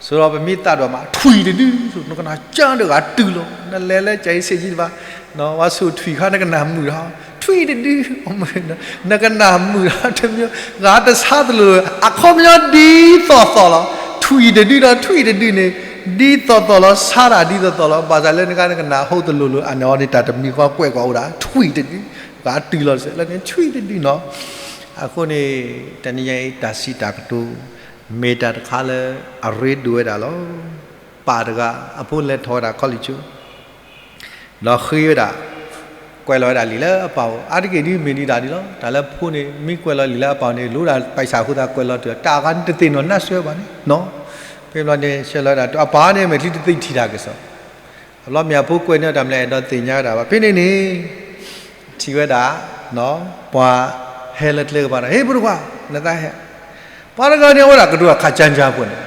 ဆိဒီးပမ့ၢ်သးဒိၣ်မး ထွံၣ်တဒု, နကနၣ်ကၠၢ်တဂၤတုၤလီၤ, နလဲၤလၢကၠၤအံၤဆ့ၣ်ကံတဘၣ်, ဝဲဆူၣ်ထွံၣ်ခါ နကနၢ်မုာ်ဒီး ထွံၣ်တဒု, နကနၢ်မုာ်ဒီး တမ့ၢ်ဂၤတဆါတလိၤ, အခီပညီဒ်သိးသိးလီၤ. ထွံၣ်တဒုဒီးထွံၣ်တဒုန့ၣ် ဒ်သိးသိးလီၤ, ဆါတၢ်ဒ်သိးသိးလီၤ. ဘၣ်ဆၣ်လၢနဂၤနကနၢ်ဟိတလိၤလိၤ အန့ၣ်အီၤန့ၣ် တၢ်တမံၤဃီကွဲးကွၢ်အိၣ်ဒၣ် ထွံၣ်တဒု, ဂၤတုၤလီၤစဲးလၢန့ၣ် ထွံၣ်တဒုနီၤ. အဃိန့ၣ် တနံၤညါအံၤ တၢ်စံးတၢ်ကတိၤ မ့ၢ်တၢ်တခါလၢအရ့ဒိၣ်ဝဲဒၣ်လီၤ. ပၢ်တဂၤ အဖိလဲၤထီၣ်ဝဲဒၣ် college ဒီးဃ့ဝဲဒၣ်, ကွဲးလီၤဝဲဒၣ်လံာ်လၢအပၢ်အိၣ်, အါတက့ၢ်ဒ်မ့ၢ်ဒ်တၢ်ဒ်လီၤ. တၢ်လၢဖိန့ၣ် မ့ၢ်ကွဲးလီၤလံာ်လၢအပၢ်န့ၣ် လိၣ်ဒၣ်ပိုက်ဆံအဃိသတးကွဲးလီၤတၢ်, တၢ်အဂၤန့ၣ်တသ့ၣ်နီၣ်နၢ်စွဲဘၣ်န့ၣ်နီၤ. ဖဲဘျီန့ၣ် ဆဲးလီၤဝဲဒၣ် အပၢ်န့ၣ် မဲာ်ချံတသ့ၣ်ထံၣ်တၢ်ကစီၣ်, အဘျီမ့ၢ်အဖိကွဲးန့ၢ်တၢ်မနုၤလဲၣ် အဲၣ်ဒိးသ့ၣ်ညါဝဲဒၣ်ဘၣ်. ဖဲန့ၣ်န့ၣ် ထံၣ်ဝဲဒၣ် ပှၤဟဲလၢကျဲကပၤဒီး ဟ့ ဖိတခွါ နသးဟဲ, ပှၤတဂၤန့ၣ် အဝဲဒၣ်ကတိၤတၢ်ခးကၠၢ်ကၠၢ်ဖိန့ၣ်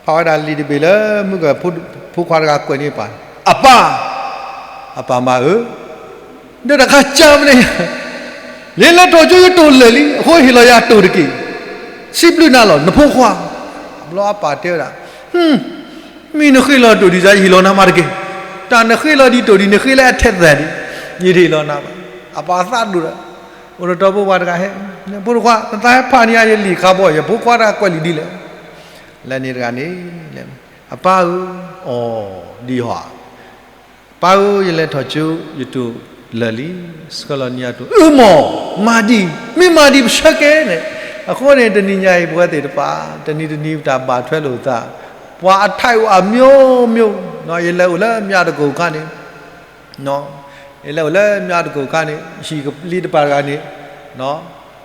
ဖးဝဲဒၣ်လံာ်တဘ့ၣ်လၢမုၢ်က ဖိခွါတဂၤကွဲးန့ၢ်ပၢ်, အပၢ်, အပၢ်မၤဧၢ, ဒီးတၢ်ခးကၠၢ်မနုၤညါ, ယလဲၤထီၣ်ကၠိယတိၢ်လၢာ်လံ, အဃိဟ့ၣ်လီၤယၤတိၢ်တက့ၢ်, စံးဘျုးနၤလီၤ နဖိခွါ. ဘျီအပၢ်တဲဝဲဒၣ်, မ့ၢ်နဃ့လီၤတိၢ်ဒံးယၤ ယဟ့ၣ်လီၤနၤမးတက့ၢ်. တၢ်နဃ့လီၤဒံးတိၢ်ဒံး နဃ့လၢအထဲသိးဒံး, ယတဟ့ၣ်လီၤနၤဘၣ်. အပၢ်သးဒိၣ်ဒီး အိၣ်ဒီးတီဖိဝၤတဂၤဟဲ, ဖိတခွါ နသးဟဲဖးန့ၢ်ယၤယလံာ်ခါဘီ ယဖိခွါတဂၤကွဲးလံာ်ဒ်လဲၣ်. လၢန့ၣ်တဂၤန့ၣ်, အပၢ်ဧၢ, အီၤ, ဒ်ဟီဧါ ပၢ်ဧၢ, ယလဲၤထီၣ်ကၠိ ယတိၢ်လၢာ်လံ, ဆှၢလီၤန့ၢ်ယၤတိၢ်, အၢမၢ်, မၤဒ်, မ့ၢ်မၤဒ်ပဆၢကဲန့ၣ်. အဃိန့ၣ် တနံၤညါအံၤ ပဝဲသ့ၣ်တဖၣ် တနံၤတနံၤပတၢ်ဘၣ်ထွဲလိာ်သး, ပှၤအထါအိၣ်အမျိုးမျိုး, ယလဲၤအိၣ်လၢမၠၣ်တကိၢ်ခါန့ၣ် ယလဲၤအိၣ်လၢမၠၣ်တကိၢ်ခါန့ၣ် ဟံၣ်ကလံၤတပၤတဂၤန့ၣ်,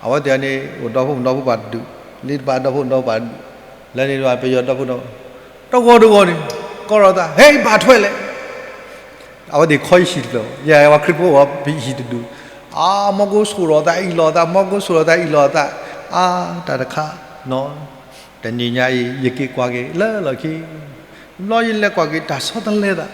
အဝဲသ့ၣ်န့ၣ် အိၣ်ဒီဖိဒီဖိပှၤတဒူၣ်, လံၤတပၤဒီဖိဒီဖိပှၤတဒူၣ်, လၢန့ၣ်တပၤ ပယီၤဒီဖိဒီဖိ, တဂီၤတဂီၤန့ၣ် ကိးထီၣ်သး ဟဲ ဘၣ်ထွဲလဲၣ်. အဝဲသ့ၣ်ခီယဟံၣ်တဖျၢၣ်, ယဲဝဲခရံာ်ဖိအီၤ ပဟံၣ်တဒူၣ်, အါ မီၢ်ကိၣ်ဆိၣ်လီၤသးအံၤလီၤသး, မီၢ်ကိၣ်ဆိၣ်လီၤသးအံၤလီၤသး, အါ တၢ်တခါ, တနံၤညါအံၤ ယက့ၤကွၢ်က့ၤလၢလီၢ်ခံ, ဘျီယလဲၤကွၢ်က့ၤတၢ်ဆီတလဲသး,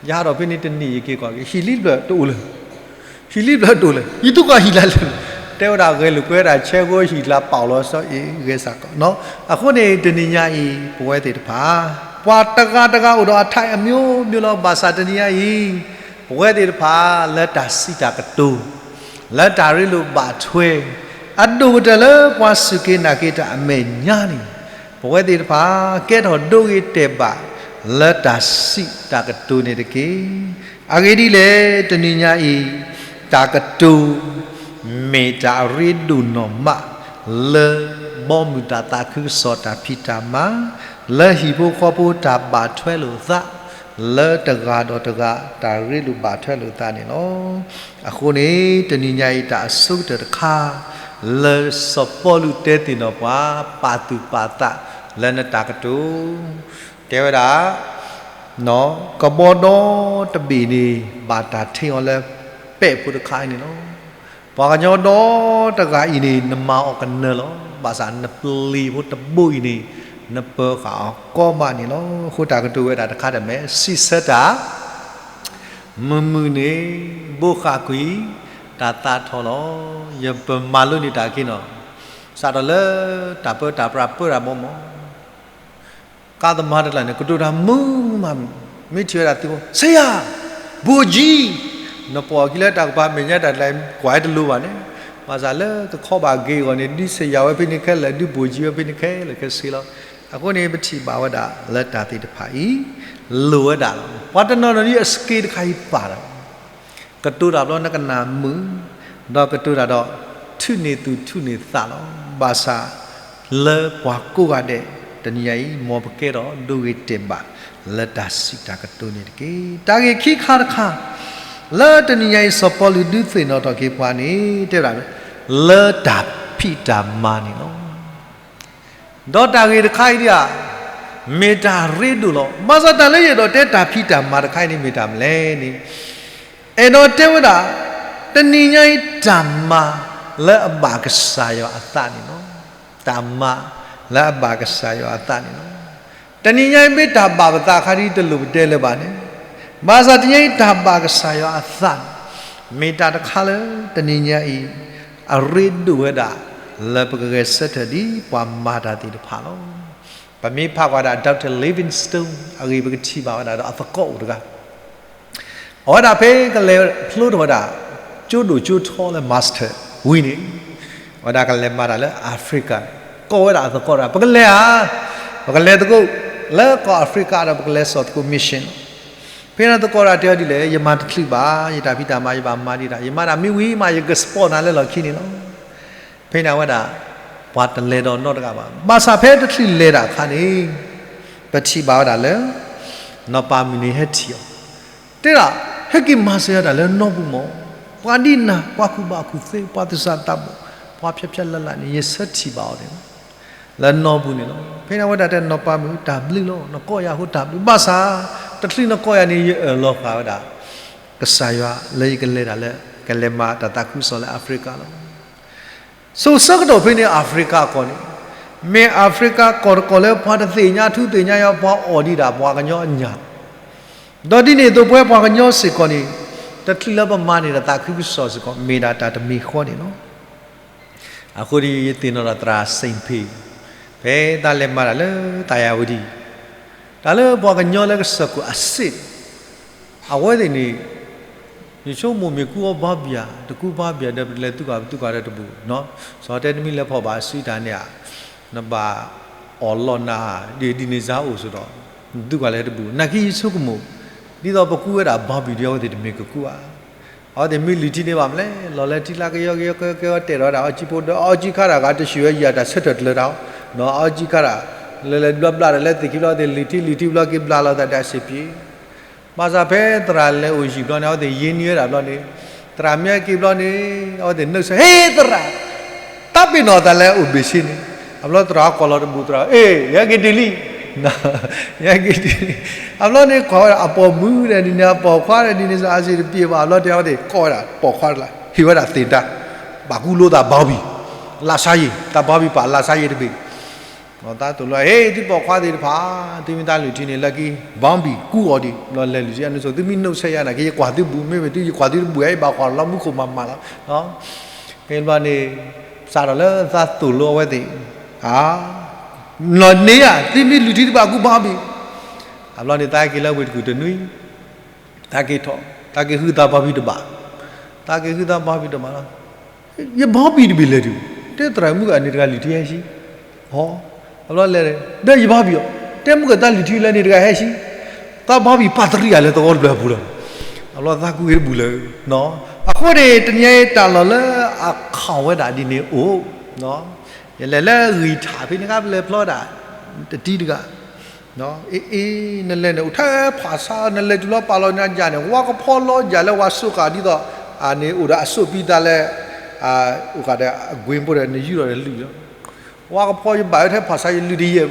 ယဟးထီၣ်ဖဲန့ၣ်တနံၤ ယက့ၤကွၢ်က့ၤ ဟံၣ်လံတဖျၢၣ်တအိၣ်လၢၤ, ဟံၣ်လံတဖျၢၣ်တအိၣ်လၢၤ, ယသူကွၢ်ဟံၣ်လၢလဲၣ်, တဲဝဲဒၣ်ဂဲၤလိာ်ကွဲဒၣ် ဆဲးဂီၤဟံၣ်ကျါပာ်လီၤစီအံၤ ဂဲၤစးကီးနီၤ. အဃိန့ၣ် တနံၤညါအံၤ ပဝဲသ့ၣ်တဖၣ် ပှၤတဂၤတဂၤအိၣ်ဒီးအထါအမျိုးမျိုးလီၤ. ဘၣ်ဆၣ်တနံၤညါအံၤ ပဝဲသ့ၣ်တဖၣ် လၢတၢ်စံးတၢ်ကတိၤ လၢတၢ်ရ့လိာ်ဘၣ်ထွဲ အဒိၣ်ကတၢၢ်လၢပှၤစူၢ်က့ၤနာ်က့ၤတၢ်အမဲာ်ညါန့ၣ်, ပဝဲသ့ၣ်တဖၣ် ကဲထီၣ်ဒိဂ့ၤတဲာ်ဘၣ် လၢတၢ်စံးတၢ်ကတိၤန့ၣ်တက့ၢ်. အဂ့ၢ်ဒ်လဲၣ် တနံၤညါအံၤ တၢ်ကတိၤ မ့ၢ်တၢ်အရ့ဒိၣ်နီၢ်မး လၢဘီမုၢ်တၢ်သးခုကစီၣ်တၢ်ဖံးတၢ်မၤ, လၢဟံၣ်ဖိဃီဖိတၢ်ဘၣ်ထွဲလိာ်သး, လၢတဂၤဒီးတဂၤ တၢ်ရ့လိာ်ဘၣ်ထွဲလိာ်သးန့ၣ်လီၤ. အဃိန့ၣ် တနံၤညါအံၤ တၢ်အဆိကတၢၢ်တခါ လၢစီၤပီလူးတဲသ့ၣ်နီၣ်ပှၤ ပာ်သူၣ်ပာ်သးလၢနတၢ်ကတိၤ တဲဝဲဒၣ် ကဘီဒီတဘ့ၣ်န့ၣ် ဘၣ်တၢ်ထ့အီၤလၢပဲာ်ဖိတခါအံၤန့ၣ်လီၤ. ပှၤကညီဒီတဂၤအံၤန့ၣ် နမၤအီၤကနၢၤလီၤ. ဘၣ်ဆၣ်နပျ့ၤဖိတဘိအံၤန့ၣ် နပၢၤဃာ်အီၤကီမးန့ၣ်လီၤ. အဃိတၢ်ကတိၤဝဲဒၣ်တခါတမံၤ စံးဆၢတၢ် မုာ်မုာ်န့ၣ် ဘိးဃာ်ကွံာ် တၢ်သးထီၣ်လီၤ. ယပမၤလိန့ၢ်တၢ်က့ၤနီၤ စးထီၣ်လၢတၢ်ပၢတၢ်ပြးပၢတၢ်ဘီမး ကါသမားတကျါန့ၣ် ကတိၤတၢ်မုာ်မး, မ့ၢ်ထံၣ်ဝဲဒၣ်သုးဖိ ဆရာ, ဘိၣ်ကၠံ, နပိာ်အခံလၢတၢ်ကပၤမဲာ်ညါတၢ်ကျါ ကွၢ်တလိၤဘၣ်န့ၣ်, ဘၣ်ဆၣ်လၢကခီဘၣ်က့ၤအဂီၢ်န့ၣ် ဒုးဆရာဝဲဖဲန့ၣ်ခဲလၢာ် ဒုးဘိၣ်ကၠံဝဲဖဲန့ၣ်ခဲလၢာ်ခဲဆ့လီၤ. အဃိန့ၣ် ပထံၣ်ဘၣ်ဝဲဒၣ်လၢတၢ်သ့ၣ်တဖၣ်အံၤ လိၣ်ဝဲဒၣ်လီၤ. ပှၤတနီၤနီၤဒ်အ skill တခါအံၤပာ်လီၤ ကတိၤတၢ်ဘျီနကနၣ်မုာ်, ဒီးကတိၤတၢ်ဒီး ထုးန့ၢ်သူၣ်ထုးန့ၢ်သးလီၤ. ဘၣ်ဆၣ်လၢပှၤကိးဂၤဒဲး တနံၤညါအံၤ မ်ပကဲထီၣ်ဒိဂ့ၤတဲာ်ဘၣ် လၢတၢ်စံးတၢ်ကတိၤန့ၣ်တက့ၢ်. တၢ်ဂ့ၢ်ခံခါတခါ လၢတနံၤညါအံၤ စီၤပီလူးဒုးသ့ၣ်နီၣ်ထီၣ်က့ၤပှၤန့ၣ် တဲဝဲဒၣ် လၢတၢ်ဖံးတၢ်မၤန့ၣ်လီၤ. ဒီးတၢ်ဂ့ၢ်တခါအံၤဒ်အံၤ မ့ၢ်တၢ်ရ့ဒိၣ်လီၤ. ဘၣ်ဆၣ်တၢ်လၢယအဲၣ်ဒိးတဲတၢ်ဖံးတၢ်မၤတခါအံၤန့ၣ် မ့ၢ်တၢ်မနုၤလဲၣ်န့ၣ်, အဲၣ်ဒိးတဲဝဲဒၣ် တနံၤညါအံၤတၢ်မၤလၢအဘၣ်ကစၢ်ယွၤအသးန့ၣ်လီၤ. တၢ်မၤလၢအဘၣ်ကစၢ်ယွၤအသးန့ၣ်လီၤ. တနံၤညါအံၤမ့ၢ်တၢ်ဘၣ်ပသးအခါဒ်တလိၣ်ပတဲလၢၤဘၣ်န့ၣ်, ဘၣ်ဆၣ်တနံၤညါအံၤတၢ်ဘၣ်ကစၢ်ယွၤအသးန့ၣ် မ့ၢ်တၢ်တခါလၢတနံၤညါအံၤ အရ့ဒိၣ်ဝဲဒၣ် လၢပကဂဲၤဆၢထၢၣ်ဒ်ပှၤမၤတၢ်သ့ၣ်တဖၣ်လီၤ. ပမ့ၢ်ဖးကွၢ်ဒၣ် Doctor Livingstone အဂ့ၢ် ပကထံၣ်ဘၣ်ဝဲဒၣ်ဒီးအသကိးအိၣ်တဂၤ အဝဲဒၣ်ဖဲကလဲၤဖျိထီၣ်ဝဲဒၣ် ကၠိဒိၣ်ကၠိထီလၢ Master ဝံၤန့ၣ်, အဝဲဒၣ်ကလဲၤမၤတၢ်လၢ Africa, ကိးဝဲဒၣ်အသကိးတဂၤ ပကလဲၤဧါ, ပကလဲၤသကိးလၢကီၢ် Africa ဒီးပကလဲၤစိာ်သကိး mission လီၤ. ဖဲန့ၣ်သကိးတဂၤတဲအီၤဒ်လဲၣ်, ယမၤတချုးဘၣ်, ယတၢ်ဖံးတၢ်မၤယဘၣ်မၤဒံးတၢ်, ယမၤတၢ်မ့ၢ်ဝံၤမး ယက sponsor နၤလၢလီၢ်ခံန့ၣ်လီၤ. ဖဲန့ၣ်အဝဲဒၣ် ပှၤတလဲၤဒီးနီတဂၤဘၣ်. ဘၣ်ဆၣ်ဖဲတချုးလဲၤတၢ်အခါန့ၣ် ပထံၣ်ဘၣ်ဝဲဒၣ်လၢ နီၢ်ပၤမုၣ်န့ၣ်ဟဲထံၣ်အီၤ, တဲဒၣ် ဟဲက့ၤမၤစၢၤယၤတၢ်လၢနီပူၤမး, ပှၤဒ်နၤ ပှၤကူၣ်ဘၣ်ကူၣ်သ့ ပှၤသဆၣ်သးဘီၣ် ပှၤဖျါဖျါလၢ်လၢ်န့ၣ် ယဆၢထံၣ်ဘၣ်အီၤန့ၣ် လၢနီပူၤန့ၣ်လီၤ. ဖဲန့ၣ်အဝဲဒၣ်တဲ နီၢ်ပၤမုၣ် တၢ်ဘျုးလီၤ, နကိးယၤအဃိတၢ်ဘျုး, ဘၣ်ဆၣ် တချုးနကိးယၤန့ၣ် ယအၢၣ်လီၤဃာ်ဝဲဒၣ် ကစၢ်ယွၤလၢယကလဲၤတၢ်လၢ ကလဲၤမၤတၢ်သးခုကစီၣ်လၢ Africa လီၤ. ဆိဆၢကတီၢ်ဖဲန့ၣ် Africa ကီၢ်န့ၣ် မ့ၢ် Africa ကီၢ်တကီၢ်လၢပှၤတသ့ၣ်ညါထူသ့ၣ်ညါယွၤ ပှၤအီၣ်ဒံးဒၣ်ပှၤကညီအညၣ်, ဒီးဒ်န့ၣ်အသိးပဝဲပှၤကညီစ့ၢ်ကီးန့ၣ် တချုးလၢပမၤန့ၢ်တၢ်သးခုကစီၣ်စ့ၢ်ကီး မ့ၢ်ဒၣ်တၢ်တမံၤဃီန့ၣ်လီၤ. အဃိဒီးယသ့ၣ်နီၣ်ဒီးသရၣ်စ့ၣ်ဖ့ၣ် ဖဲတၢ်လဲၤမၤတၢ်လၢသးယၤဝတံၣ် တၢ်လၢပှၤကညီလၢကစၢၢ်ခိၣ်အစ့ၣ် အဝဲသ့ၣ်န့ၣ် ယဆိကမိၣ်မ့ၢ်ကူအီၤဘီဘံၣ်ဧါ, တကူဘီဘံၣ်ဧါဒီး ပတလဲၤသုးကီၢ်သုးကီၢ်ဒီးတဘူၣ်, စီၤတဲတမံၤလဲၤဖီၣ်ဘၣ်အစုတၢ်န့ၣ်ဧါ, နဘၣ်အီၣ်လီၢ်နၤ ဒ်ဒ်န့ၣ်စၢ်အိၣ်ဆိးဒီး သုးကီၢ်လဲၤတဘူၣ်, နာ်က့ယဆိကမိၣ် ဒ်သိးပကူဝဲဒၣ်ဘီဘံၣ်ဒီး အဝဲသ့ၣ်တမ့ၢ်ကကူဧါ. အဝဲသ့ၣ်မ့ၢ်လုၢ်ထံန့ၣ်ဘၣ်မလဲၣ်, လီၤလၢထံလၢကယီကယီကဲကဲဝဲတဲာ်ဒီးဝဲဒၣ်အီကၠံဖိဒီး အီကၠံခါတၢ်ဂၤတဆူၣ်ဝဲယၤတၢ်ဆၢထၢၣ်ကျၢၤတၢ်, အီကၠံခါတၢ် လၢလၢဘျီဘျီဒီး လၢသ့ၣ်ခံဘျီသ့ၣ် လုၢ်ထံလုၢ်ထံဘျီက့ၤဘျးလီၤသးဒၣ်စ့ၢ်ကီး ဘၣ်ဆၣ်ဖဲသရၣ်လဲၤအိၣ်ယံာ်ဘျီန့ၣ် အဝဲသ့ၣ်ယ့ၢ်နံၤဝဲဒၣ်ဘျီန့ၣ်, သရၣ်မ့ၢ်ဟဲက့ၤဘျီန့ၣ် အဝဲသ့ၣ်နုာ်ဆၢ ဟ့သရၣ်, တၢ်ပ့ၤနီၣ်သးလဲၤအိၣ်ဘ့ၣ်ဆ့န့ၣ်, အဘျီသရၣ်ကိးလီၤတဘူၣ်သရၣ်, အ့ၣ် ယဟဲက့ၤတ့ၢ်လံ, ယဟဲက့ၤတ့ၢ်လံ, အဘျီန့ၣ်ကွၢ်ဝဲဒၣ်အပိာ်မုၣ်ဒီးဒ်န့ၣ် အပိာ်ခွါဒီးဒ်န့ၣ်စ့ၢ်အစ့ၣ်တပျ့ၤဘၣ်, အဘျီတဲအဝဲသ့ၣ်ကိးဝဲဒၣ်ပိာ်ခွါတလၢ ဟ့ၣ်ဝဲဒၣ်သ့ၣ်တၢ်, ဘၣ်ကူလိသးဘီဘံၣ်, လၢ်ဆါယံာ်, တၢ်ဘီဘံၣ်ပာ်လၢ်ဆါယံာ်တဘ့ၣ် သးသိၣ်လိ ဟ့ၣ်သုပိာ်ခွါသ့ၣ်တဖၣ်, သုမ့ၢ်သးလုၢ်ထံန့ၣ် လၢခံ ဘီဘံၣ်ကူအီၤဒံး, ဘျီလဲၤလုၢ်ထံအနုစိ သုမ့ၢ်နုာ်ဆၢယၤနာ်က့ ယကွၢ်သုဘူၣ်, မ့မ့ၢ်သုယကွၢ်သုတဘူၣ် ယဘၣ်ကွၢ်လီၤမူခိၣ်မးမးလီၤ. ဖဲဘျီန့ၣ် စးထီၣ်လၢသးသိၣ်လိအဝဲသ့ၣ်, နီၢ်န့ၢ်ဧါ, သုမ့ၢ်လုၢ်ထံတဘၣ်ကူဘီဘံၣ်, အဘျီန့ၣ် သးက့ၤလၢဝ့ၢ်တကူၣ်တနွံ သးက့ၤထီၣ်, သးက့ၤဟုသးဘီဘံၣ်တဘၣ်, သးက့ၤဟုသးဘီဘံၣ်တဘၣ်လီၤ. ယဘီဘံၣ်တဘ့ၣ်လဲၤတုၤ, တဲသရၣ်မုၣ်ဂၤန့ၣ်တဂၤလုၢ်ထံဟဲဆံ, အဘျီလဲၤ, ဒီးယဘီဘံၣ်အီၤ, တဲမုၢ်ကသးလုၢ်ထံလၢန့ၣ်တဂၤဟဲဆံ, သးဘီဘံၣ်ပာ်တရံးယၤလၢသဝီတဘျၢၣ်အပူၤလီၤ. အဘျီသးကူက့ၤတဘူၣ်လၢ, အဃိန့ၣ် တနံၤအံၤတၢ်လီၢ်လၢအခီၣ်ဝဲဒၣ်ဒ်န့ၣ်အိၣ်, ယလဲၤလၢဂံၢ်ထၣ်ဖဲန့ၣ်ခါ ပလဲၤဖျီဒၣ် တတံၤတဂၤ အ့ အ့ နလဲၤန့ၣ် အိၣ်ထဲဖးဆါ နလဲၤတုၤလီၤပာ်လီၤနၤယၤန့ၣ် ဝါကဖီလီၤယၤလၢဝါစိးကၤဒ်သိး အန့ၣ်အိၣ်ဒီးအစိးပံသးလဲၣ်, အိၣ်ဃာ်ဒီးအကွ့ဖိဒီး နယူၢ်ဒီးနလုၢ်လီၤ. ဝါကဖီယဘၣ်ဝဲထဲဖးဆါယလုၢ်တယဲၢ်,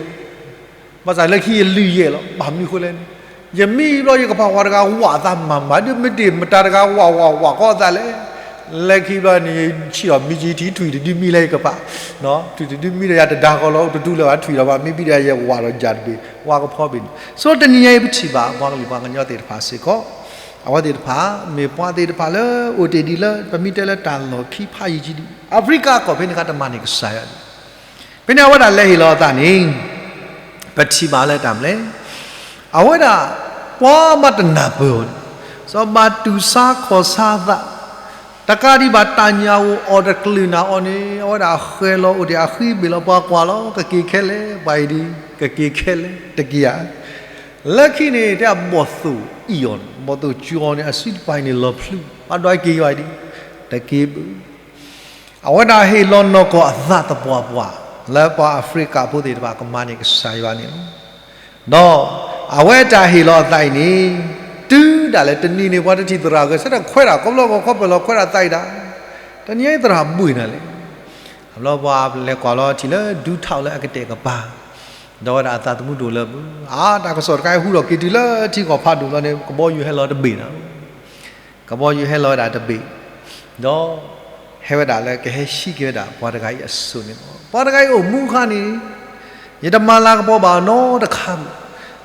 ဘၣ်ဆၣ်လၢခံယလုၢ်ယဲၢ်လီၤ. ဘၣ်မနုၤဃိလဲၣ်န့ၣ် ယမံဘျီယကပာ်ဝဲတဂၤဝးသးမၤမၤ ဒ်မ့ၢ်တ့ၢ်မတၤတဂၤဝးဝးဝးကီသးလဲၣ်. လၢခံဘျီန့ၣ် ယဆံၣ်ထီၣ်မံကၠံထံ ထွံၣ်တဒုမံလၢယကပၤ, ထွံၣ်တဒုမံဒီးယၤတဒါဃီလီၤ တဒုလၢၤဘၣ် ထွံၣ်လီၤဘၣ် မ့ၢ်ဘံဒီးယဲၢ်ဝးဒီးယၤတဘ့ၣ် ဝါကဖီဘ့ၣ်န့ၣ်. ဆိတနံၤညါအံၤပထံၣ်ဘၣ် ပှၤကလုာ်ပှၤကညီသ့ၣ်တဖၣ်စ့ၢ်ကီး အဝဲသ့ၣ်တဖၣ် မ့ၢ်ပှၤသ့ၣ်တဖၣ်လၢအိၣ်တ့ၢ်ဒံးလၢ ပမ့ၢ်တဲလၢတၢ်လီၢ်ခံဖးယံာ်ကံဒံး အဖရံကၤကီၢ်ဖဲန့ၣ်ခါတမၤန့ၢ်ကစၢ်ယွၤဒံး ဖဲန့ၣ်အဝဲဒၣ်လဲၤဟ့ၣ်လီၤအသးန့ၣ် ပထံၣ်ဘၣ်လၢတၢ်မနုၤလဲၣ်. အဝဲဒၣ် ပှၤမၤတနၢ်ပၢၢ်အီၤန့ၣ် စီၤဘၣ်တူၢ်ဆါခီၣ်ဆါသး တကးဒံးဘၣ်တၢ်ညၣ်အိၣ်အီၣ်တကလုာ်နၤအီၤန့ၣ် အဝဲဒၣ်ဃဲၤလီၤအိၣ်တ့ၢ်အဃံဘ့ၣ်လီၤ ပှၤကွၢ်လီၤ ကက့ၤခဲလၢာ် ပှၤအံၤဒ် ကက့ၤခဲလၢာ် တက့ၢ်ဧါ. လၢခံန့ၣ် တဲအဘီၣ်သိၣ်အံၤအီၤန့ၣ် ဘီၣ်သိၣ်ကၠီန့ၣ် အစုတပၤအံၤန့ၣ် လီၤဖျုး ပှၤဒွးက့ၤယွၤဒံး တက့ၤဘၣ်. အဝဲဒၣ်ဟ့ၣ်လီၤနီၢ်ကီၢ်အသးသပှၢ်ပှၢ် လၢပှၤအၤဖရံကၤဖိသ့ၣ်တဖၣ်ကမၤန့ၢ်ကစၢ်ယွၤန့ၣ်လီၤ. ဒီးအဝဲတၢ်ဟ့ၣ်လီၤအသးအံၤန့ၣ် တုၤဒၣ်လဲာ်တနံၤန့ၣ် ပှၤတထံၣ်သရၣ်ဂဲၤဆၢထၢၣ်ခွဲးတၢ် ခီဖျိဂီၤခီပၢၢ်လီၤခွဲးတၢ်သးအံၤဒၣ် တနံၤအံၤသရၣ်ဘှ့ၣ်နၤလဲၣ်. အဘျီပှၤလဲၤကွၢ်လီၤထံၣ်လၢဒူထီၣ်လၢအကတဲာ်ကပၤ ဒီးဝဲဒၣ်အသးသမူဒိၣ်လၢပှၤ အါ တၢ်ကစီၣ်တခါအံၤဟူထီၣ်က့ၤတုၤလၢထံကီၢ်ဖးဒိၣ်လီၤန့ၣ် ကဘီယူၤဟဲလီၤတဘ့ၣ်နၤ ကဘီယူၤဟဲလီၤဝဲဒၣ်တဘ့ၣ်, ဒီး ဟဲဝဲဒၣ်လၢကဟဲဟံးက့ၤဝဲဒၣ်ပှၤတဂၤအံၤအစိၣ်န့ၣ်လီၤ. ပှၤတဂၤအံၤအိၣ်မူအခါန့ၣ် ယတမၤလၤကပီၤဘၣ်နီတခါဘၣ်.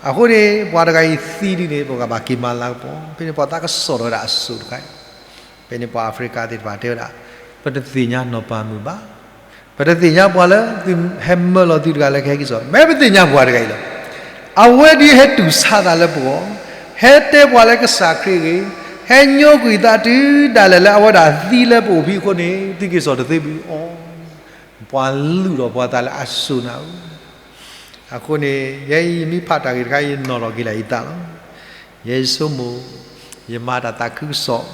အဃိန့ၣ် ပှၤတဂၤအံၤသံဒ်န့ၣ် ပကဘၣ်က့ၤမၤလၤကပီၤ ဖဲန့ၣ်ပှၤသးကစီၣ်ထီၣ်ဝဲဒၣ်အစိၣ်တခါအံၤ ဖဲန့ၣ်ပှၤအၤဖရံကၤသ့ၣ်တဖၣ်တဲဝဲဒၣ် ပတသ့ၣ်ညါနီၢ်ပၤမုၣ်ဘၣ်. ပတသ့ၣ်ညါပှၤလၢသုဟဲမၢလီၤသုတဂၤလၢကဟဲက့ၤစိာ် မ့ၢ်ပသ့ၣ်ညါပှၤတဂၤအံၤလီၤ. အဝဲဒၣ်ဟဲတူၢ်ဆါသးလၢပဂီၢ်, ဟဲတဲပှၤလၢကစၢ်ခရံာ်ဂ့ၤ, ဟဲညိကွံာ်သးတုၤဒၣ်လဲာ်လၢအဝဲဒၣ်သံလၢပအိၣ်ဖဲအဃိန့ၣ် သုက့ၤစိာ်တသ့ဘၣ်အီၤ. ပှၤလုၢ်ထီၣ်ပှၤသးလၢအစိၣ်နၤဧၢ အဃိန့ၣ် ယဲအံၤယမ့ၢ်ဖးတၢ်ဂ့ၢ်တခါ ယနီၣ်ထီၣ်က့ၤလၢယသးလီၤ. ယဲယဆိကမိၣ် ယမၤတၢ်သးခုကစီၣ်,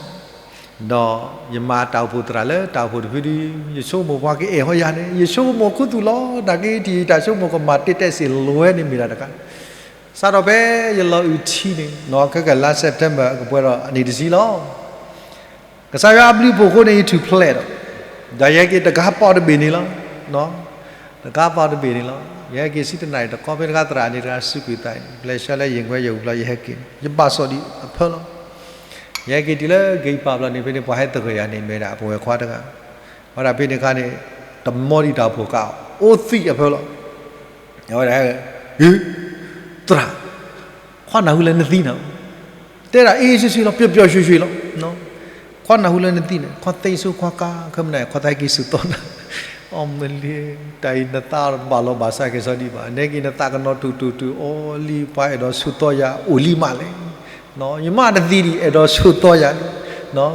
ဒီးယမၤတၢ်အိၣ်ဖှိၣ်သရၣ်လၢတၢ်အိၣ်ဖှိၣ်တဖုဒု, ယဆိကမိၣ်ပှၤကအဲၣ်ဟီယၤန့ၣ် ယဆိကမိၣ်ခူသူၣ်လီၤ. တၢ်က့ၤတံၢ်တၢ်ဆိကမိၣ်ကမၤတ့တဲစ့ၢ်လွဲန့ၣ်မ့ၢ်တၢ်တခါ, စးထီၣ်ဖဲယလီၤအုၣ်ထံန့ၣ် နီၢ်ခဲကလါ September ကပှဲၤဒီးအနံၣ်တဆံလီၤ. ကစၢ်ယွၤအဘျုးအဖှိၣ်အဃိန့ၣ် ယထူၣ်ဖျဲးဒီး, ဒီးယဟဲက့ၤတကးပီၣ်တဘ့ၣ်န့ၣ်လီၤ. တကးပီၣ်တဘ့ၣ်န့ၣ်လီၤ. ယဟဲက့ၤဆံတနၣ်ရံၣ်တခီ ဖဲတခါသရၣ်န့ၣ်တဂၤစူးကွံာ်သးန့ၣ် ပျဲၢ်ဆှၢလၢယံာ်ကွဲယအိၣ်ဘျီ ယဟဲက့ၤန့ၣ် ယဘၣ်စီၣ်ဒံးအဖၢလီၤ. ယဟဲက့ၤတုၤလၢဂ့ၤပာ်ဘျီန့ၣ် ဖဲန့ၣ်ပှၤဟဲသဂၢၢ်ယၤန့ၣ် မ့ၢ်ဒၣ်ပဝဲၢ်ခွါတဂၤ, ဝဲဒၣ်ဖဲန့ၣ်အခါန့ၣ် တမီဒံးတၢ်အိၣ်ဖှိၣ်ကး အိၣ်သံးအဖၢလီၤ. အဝဲဒၣ် ဟ့, သရၣ်, ခွါနၢ်ဟူလၢနသံနၤ, တဲဒၣ်အ့ၣ်ဆ့ဆ့လီၤ ပျီပျီၡ့ၡ့လီၤ. ခွါနၢ်ဟူလၢနသံန့ၣ် ခွါသ့စိခွါကါ ခဲမုၢ်နၤ ခွါသးဟဲက့ၤဆူၣ်သီနၤ, အီၣ်မ့ၢ်လံ, တၢ်အံၤနသးဘၣ်လီၤဘၣ်စးက့ၤစီဒံးဘၣ်, နဲက့ၤနသးကနီၤတူၢ်တူၢ်တူၢ် အီလံ ပှၤအဲၣ်ဒိးဆူၣ်သီယၤ အိၣ်လံမးလဲၣ်. ယမါတသံဒံး အဲၣ်ဒိးဆူၣ်သီယၤလံ.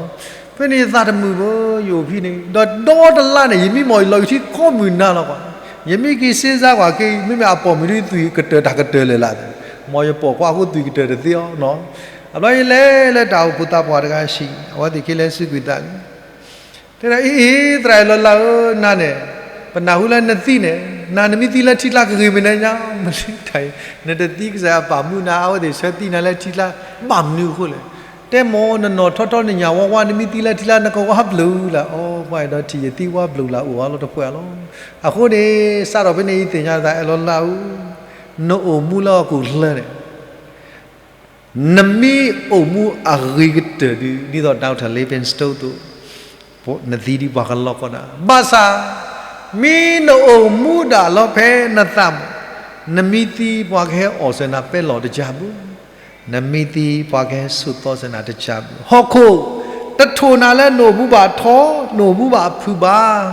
ဖဲန့ၣ်ယသးတမုာ်ဘၣ် ယအိၣ်ဖဲန့ၣ် ဒီးဒီတလါန့ၣ် ယမံမီၢ်ယလီၤအုၣ်ထံကိးမုၢ်နၤလီၤကွၢ်, ယမ့ၢ်က့ၤစ့စါကွၢ်က့ၤ မ့မ့ၢ်အပိာ်မုၣ်ဒ်သွံၣ်ကတၢၢ်တၢ်ကတၢၢ်လၢာ်လၢ်, မ်ယပိာ်ခွါအဃိသွံၣ်ကတၢၢ်တသ့အီၤ, အဘျီယလဲၤလၢတၢ်အိၣ်ဖှိၣ်သးပှၢ်တဂၤဆံး အဝဲသ့ၣ်ခဲလၢာ်စူးကွံာ်သးလံ တဲဒၣ်အ့ၣ်အ့ၣ် သရၣ်အဲၣ်လီၤလၢ်ဧၢ နၤန့ၣ် ပနၢ်ဟူလၢနသံန့ၣ် နၤနမ့ၢ်သံလၢထံကျါကဂ့ၤမနုၤညါ မနုၤတၢ်အံၤ နတသံကစၢ်ယွၤပာ်မူနၤ အဝဲသ့ၣ်ဆၢသံနၤလၢထံကျါ ဘၣ်မနုၤအဃိလဲၣ်. တဲမ့ၢ်နနီၣ်ထီထီနညၣ်ဝါဝါ နမ့ၢ်သံလၢထံကျါ နကဝါဘျုးလၢ်အီၤ ပှၤအဲၣ်ဒိးထံၣ်ယသံဝါဘျုးလၢ်အိၣ်အါလီၤတပှဲၤလီၤ. အဃိန့ၣ် စးထီၣ်ဖဲန့ၣ် ယသ့ၣ်ညါသးအဲၣ်လီၤလၢ်ဧၢ နအိၣ်မူလၢဟီၣ်ခိၣ်ချၢန့ၣ် နမ့ၢ်အိၣ်မူအဂ့ၤကတၢၢ်ဒီး ဒ်သိး Doctor Livingstone အသိး, နသံဒ်ပှၤကလီကီနၤ, ဘၣ်ဆၣ် မ့ၢ်နအိၣ်မူဒၣ်လီၤဖဲနသးမုာ်, နမ့ၢ်သံပှၤကဟဲအီၣ်စၢၤနၤပဲလီၢ်တကးဘၣ်, နမ့ၢ်သံပှၤကဟဲဆူၣ်သီစၢၤနၤတကးဘၣ်, ဟီၣ်ခိၣ်တထိၣ်နၤလၢနအိၣ်မူဘၣ်ထီ, နအိၣ်မူဘၣ်ဖုးဘၣ်,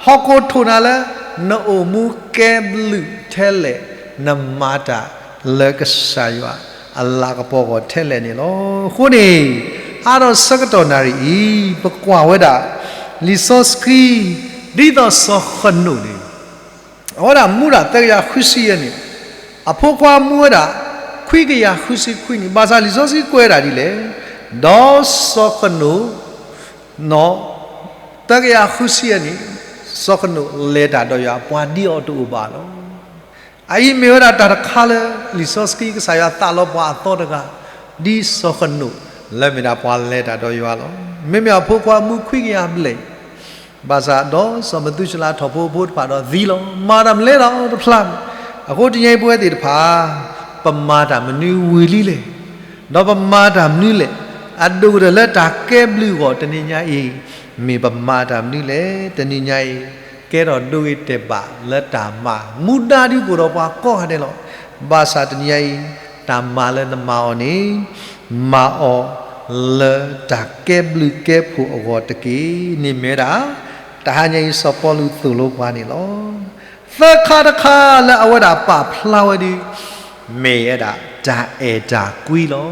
ဟီၣ်ခိၣ်ထိၣ်နၤလၢ နအိၣ်မူကဲဘျုးထဲလဲၣ်, နမၤတၢ်လၢကစၢ်ယွၤအလၤကပီၤအဂီၢ်ထဲလဲၣ်န့ၣ်လီၤ. အဃိန့ၣ် အါထီၣ်ဆၢကတီၢ်နၣ်ရံၣ်အံၤ ပကွၢ်ဝဲဒၣ် လံာ်စီဆှံ ဒ်သိးစီၤဃနိာ်န့ၣ် အဝဲဒၣ်မူဒၣ်သၢကယၤဃုဆံယဲၢ်နံၣ်, အဖိခွါမူဝဲဒၣ် ခွံကယၤဃုဆံခွံနံၣ်, ဘၣ်ဆၣ်လံာ်စီဆှံကွဲးဒၣ်ဒ်လဲၣ်, ဒီးစီၤဃနိာ် သၢကယၤဃုဆံယဲၢ်နံၣ်, စီၤဃနိာ်လဲၤတၢ်ဒီးယွၤ ပှၤဒ်အီၤတအိၣ်ဘၣ်လီၤ. အအံၤမ့ၢ်ဝဲဒၣ်တၢ်တခါလၢ လံာ်စီဆှံကစၢ်ယွၤသးလီပှၤအသီတဂၤ ဒ်စီၤဃနိာ် လၢမ့ၢ်ဒၣ်ပှၤလဲၤတၢ်ဒီးယွၤလီၤ. မ့မ့ၢ်အဖိခွါမူခွံကယၤဘျဲၣ် ဘၣ်ဆၣ်ဒီးစီၤမသူၤရှလၤထီၣ်ဖိအဖိတဖၣ်ဒီးသံလီၤ. မၤတၢ်မနုၤလဲၣ်ဒီးတဖျါ, အဃိတနံၤအံၤပဝဲသ့ၣ်တဖၣ် ပမၤတၢ်မနုၤဝံၤလံလဲၣ်. အဒိၣ်ကတၢၢ်လၢတၢ်ကဲဘျုးအဂီၢ် တနံၤညါအံၤ မ့ၢ်ပမၤတၢ်မနုၤလဲၣ်. တနံၤညါအံၤ ကဲထီၣ်ဒိဂ့ၤတဲာ်ဘၣ်လၢတၢ်မၤ မူဒါဒုးကအိၣ်ဒီးပှၤကိးဂၤဒဲးလီၤ. ဘၣ်ဆၣ်တနံၤညါအံၤ တၢ်မၤလၢနမၤအီၤန့ၣ် မၤအီၤလၢတၢ်ကဲဘျုးကဲဖှိၣ်အဂီၢ်တက့ၢ်. န့ၣ်မ့ၢ်ဝဲဒၣ် တဟါညါအံၤစီၤပီလူးသိၣ်လိပှၤန့ၣ်လီၤ. သၢခါတခါလၢအဝဲဒၣ်ပာ်ဖျါဝဲဒၣ် မ့ၢ်ဝဲဒၣ်တၢ်အဲၣ်တၢ်ကွံလီၤ.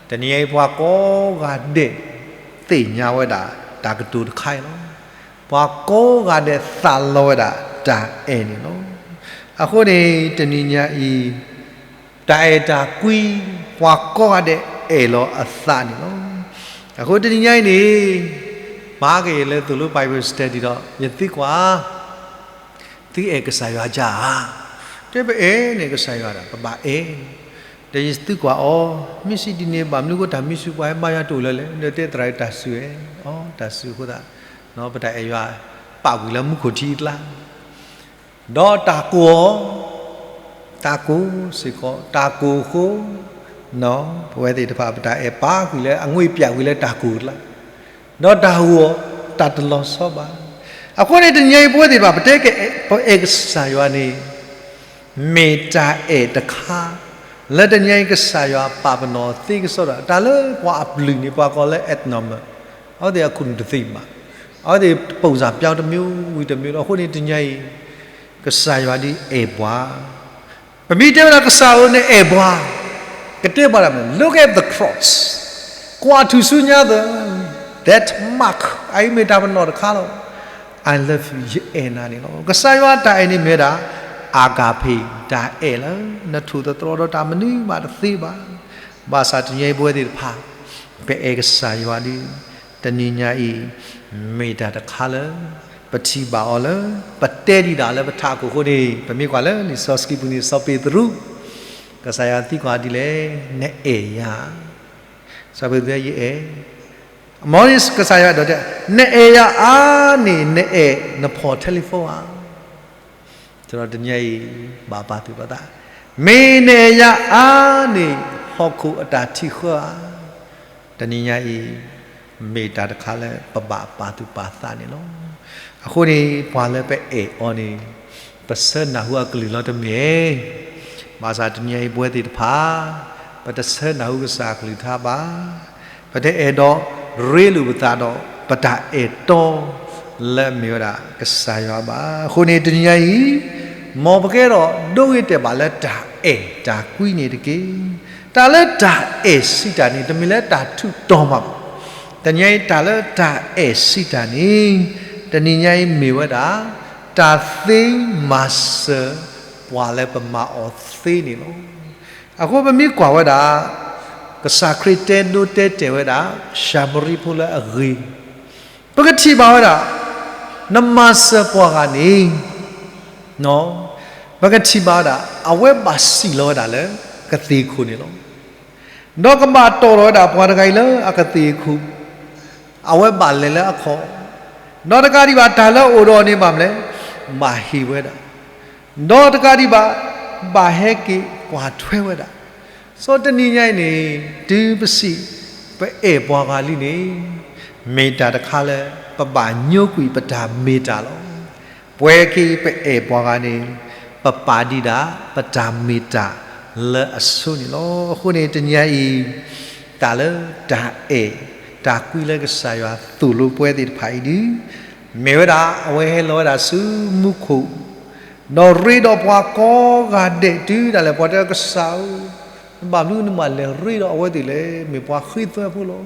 တနံၤအံၤပှၤကိးဂၤဒဲး သ့ၣ်ညါဝဲဒၣ်တၢ်ကတိၤတခါအံၤလီၤ. ပှၤကိးဂၤဒဲးသးလီဝဲဒၣ်တၢ်အဲၣ်န့ၣ်လီၤ. အဃိန့ၣ် တနံၤညါအံၤ တၢ်အဲၣ်တၢ်ကွံ ပှၤကိးဂၤဒဲးအဲၣ်လီၤအသးန့ၣ်လီၤ. အဃိတနံၤညါအံၤန့ၣ် မၤက့ၤလၢသိၣ်လိ Bible study ဒီး ယသံကွၢ် သုအဲၣ်ကစၢ်ယွၤဧါ. တဲပအဲၣ်န့ၣ်ကစၢ်ယွၤဒီး ပဘၣ်အဲၣ်. ဒီးယသံကွၢ်အီၤ မ့ၢ်စံးဒ်န့ၣ် ဘၣ်မနုၤဃိတၢ်မံဆူၣ်ပှၤဟဲဘါယွၤတအိၣ်လၢၤလဲၣ်. ဒီးတဲသရၣ်တၢ်စူၢ်ဧါ. အီ တၢ်စူၢ်အဃိသတး ပတၢ်အဲၣ်ယွၤ ပာ်ကွံာ်လၢမူခိၣ်ထံအကျါ ဒီးတၢ်ကိၢ်အီၤ, တၢ်ကိၢ်စ့ၢ်ကီး, တၢ်ကိၢ်အဃိ, ပဝဲသ့ၣ်တဖၣ် ပတၢ်အဲၣ်ပာ်ကွံာ်လၢ အငွေ့ပျောက်ကွံာ်လၢတၢ်ကိၢ်အကျါ, ဒီးတၢ်ဂီၤ တၢ်တလီၤဆီဘၣ်. အဃိန့ၣ် တနံၤအံၤ ပဝဲသ့ၣ်တဖၣ် ပတဲကအဲၣ်, ပအဲၣ်ကစၢ်ယွၤန့ၣ် မ့ၢ်တၢ်အဲၣ်တခါ လၢတနံၤအံၤ ကစၢ်ယွၤပာ်ပနီၣ်သ့ကစီဒီး တၢ်လၢပှၤအပျုၢ်န့ၣ် ပှၤကိးလၢ abnormal, အဝဲသ့ၣ်အခိၣ်နူာ်တသ့ဘၣ်, အဝဲသ့ၣ် ပုံစံပြောင်း တမျိုးဝံၤတမျိုးလီၤ. အဃိန့ၣ် တနံၤအံၤ ကစၢ်ယွၤဒ်အဲၣ်ပှၤ, ပမ့ၢ်တဲဝဲဒၣ်ကစၢ်ဧၢ နအဲၣ်ပှၤ, ကတဲပှၤဒၣ်မ့ၢ် look at the cross, ကွၢ်ထူၣ်ဆူညါသၢ, that mark, အအံၤမ့ၢ်တၢ်ပနီၣ်တခါလီၤ. I love you, ယအဲၣ်နၤန့ၣ်လီၤ. ကစၢ်ယွၤတၢ်အဲၣ်န့ၣ်မ့ၢ်ဝဲဒၣ် agape, တၢ်အဲၣ်လၢ နထိၣ်သတြီၤဒီးတၢ်မနုၤမးတသ့ဘၣ်. ဘၣ်ဆၣ်တနံၤအံၤ ပဝဲသ့ၣ်တဖၣ် ပအဲၣ်ကစၢ်ယွၤဒီး တနံၤညါအံၤ မ့ၢ်တၢ်တခါလၢ ပထံၣ်ဘၣ်အီၤလၢ ပတဲဒံးဒၣ်လၢပထးခိၣ်အဃိန့ၣ် ပမ့ၢ်ကွၢ်လၢလံာ်စီဆှံပူၤန့ၣ် စီၤပ့းတရူး, ကစၢ်ယွၤသံကွၢ်ဒ်လဲၣ်, နအဲၣ်ယၤ, စီၤပ့းတရူး ယအဲၣ်, မ်န့ၣ်ကစၢ်ယွၤဒီးတဲ, နအဲၣ်ယၤအါန့ၣ် နအဲၣ်နဖီၣ် telephone ဧါ. တနံၤညါအံၤ ဘၣ်ပာ်သူၣ်ပာ်သး, မ့ၢ်နအဲၣ်ယၤအါန့ၣ် ဟီၣ်ခိၣ်အတၢ်ထံၣ်ဃၢဧါ. တနံၤညါအံၤ မ့ၢ်တၢ်တခါလၢပဘၣ်ပာ်သူၣ်ပာ်သးန့ၣ်လီၤ. အဃိန့ၣ် ပှၤလၢပအဲၣ်အီၤန့ၣ် ပဆၢနၢ်ဟူအကလုၢ်လီၤတမ့ၢ်, ဘၣ်ဆၣ်တနံၤအံၤပဝဲသ့ၣ်တဖၣ် ပတဆၢနၢ်ဟူကစၢ်အကလုၢ်ကထါဘၣ်, ပတအဲၣ်ဒိးရ့လိာ်ပသးဒီး ပတၢ်အဲၣ်တီ လၢအမ့ၢ်ဝဲဒၣ်ကစၢ်ယွၤဘၣ်. အဃိန့ၣ်တနံၤညါအံၤ မ်ပကအဲၣ်ဒိးဒိဂ့ၤတဲာ်ဘၣ်လၢတၢ်အဲၣ်တၢ်ကွံန့ၣ်တက့ၢ်. တၢ်လၢတၢ်အဲၣ်စံးတၢ်န့ၣ် တမ့ၢ်လၢတၢ်ထူးတီၤမးဘၣ်. တနံၤညါအံၤ တၢ်လၢတၢ်အဲၣ်စံးတၢ်န့ၣ် တနံၤညါအံၤမ့ၢ်ဝဲဒၣ် တၢ်သ့မၤစၢၤပှၤလၢပမၤအီၤသ့န့ၣ်လီၤ. အဃိပမ့ၢ်ကွၢ်ဝဲဒၣ် ကစၢ်ခရံာ်တဲဒိတဲတဲာ်ဝဲဒၣ် ၡၤမရံဖိလၢအဂ့ၤ ပကထံၣ်ဘၣ်ဝဲဒၣ် နမၤစၢၤပှၤဂၤန့ၣ် ပကထံၣ်ဘၣ်ဝဲဒၣ် အဝဲဘၣ်စံၣ်လီၤဝဲဒၣ်လၢကသ့ၣ်ခိၣ်န့ၣ်လီၤ. ဒီးကဘၣ်တီၢ်လီၤဝဲဒၣ်ပှၤတဂၤအံၤလၢအကသ့ၣ်ခိၣ်, အဝဲဘၣ်လဲၤလၢအခီၣ်, ဒီးတကးဒံးဘၣ် တၢ်လၢအအိၣ်ဒီးအီၤန့ၣ်ဘၣ်မနုၤလဲၣ်, ဘၣ်ဟ့ၣ်ဝဲဒၣ်, ဒီးတကးဒံးဘၣ် ဘၣ်ဟဲက့ၤကွၢ်ထွဲဝဲဒၣ်. စီၤတနံၤညါအံၤန့ၣ် တုၤပစံး ပအဲၣ်ပှၤဂၤလံန့ၣ် မ့ၢ်တၢ်တခါလၢ ပဘၣ်ညိကွံာ်ပတၢ်မ့ၢ်တၢ်လီၤ. ပှဲၤက့ၤပအဲၣ်ပှၤဂၤန့ၣ် ပပာ်ဒံးဒၣ် ပတၢ်မ့ၢ်တၢ်လၢအဆိန့ၣ်လီၤ. အဃိန့ၣ်တနံၤညါအံၤ တၢ်လၢတၢ်အဲၣ် တၢ်ကွံလၢကစၢ်ယွၤသိၣ်လိပဝဲသ့ၣ်တဖၣ်အံၤဒီး မ့ၢ်ဝဲဒၣ် အဝဲဟဲလီၤဝဲဒၣ်ဆူမူခိၣ် ဒီးရ့ဒီးပှၤကိးဂၤဒဲးတုၤဒၣ်လဲာ် ပှၤတဲကစၢ်ဧၢ, ဘၣ်မနုၤနဘၣ်လဲၤရ့ဒီးအဝဲသ့ၣ်လဲၣ်, မ့ၢ်ပှၤဃ့သွဲဖိလီၤ.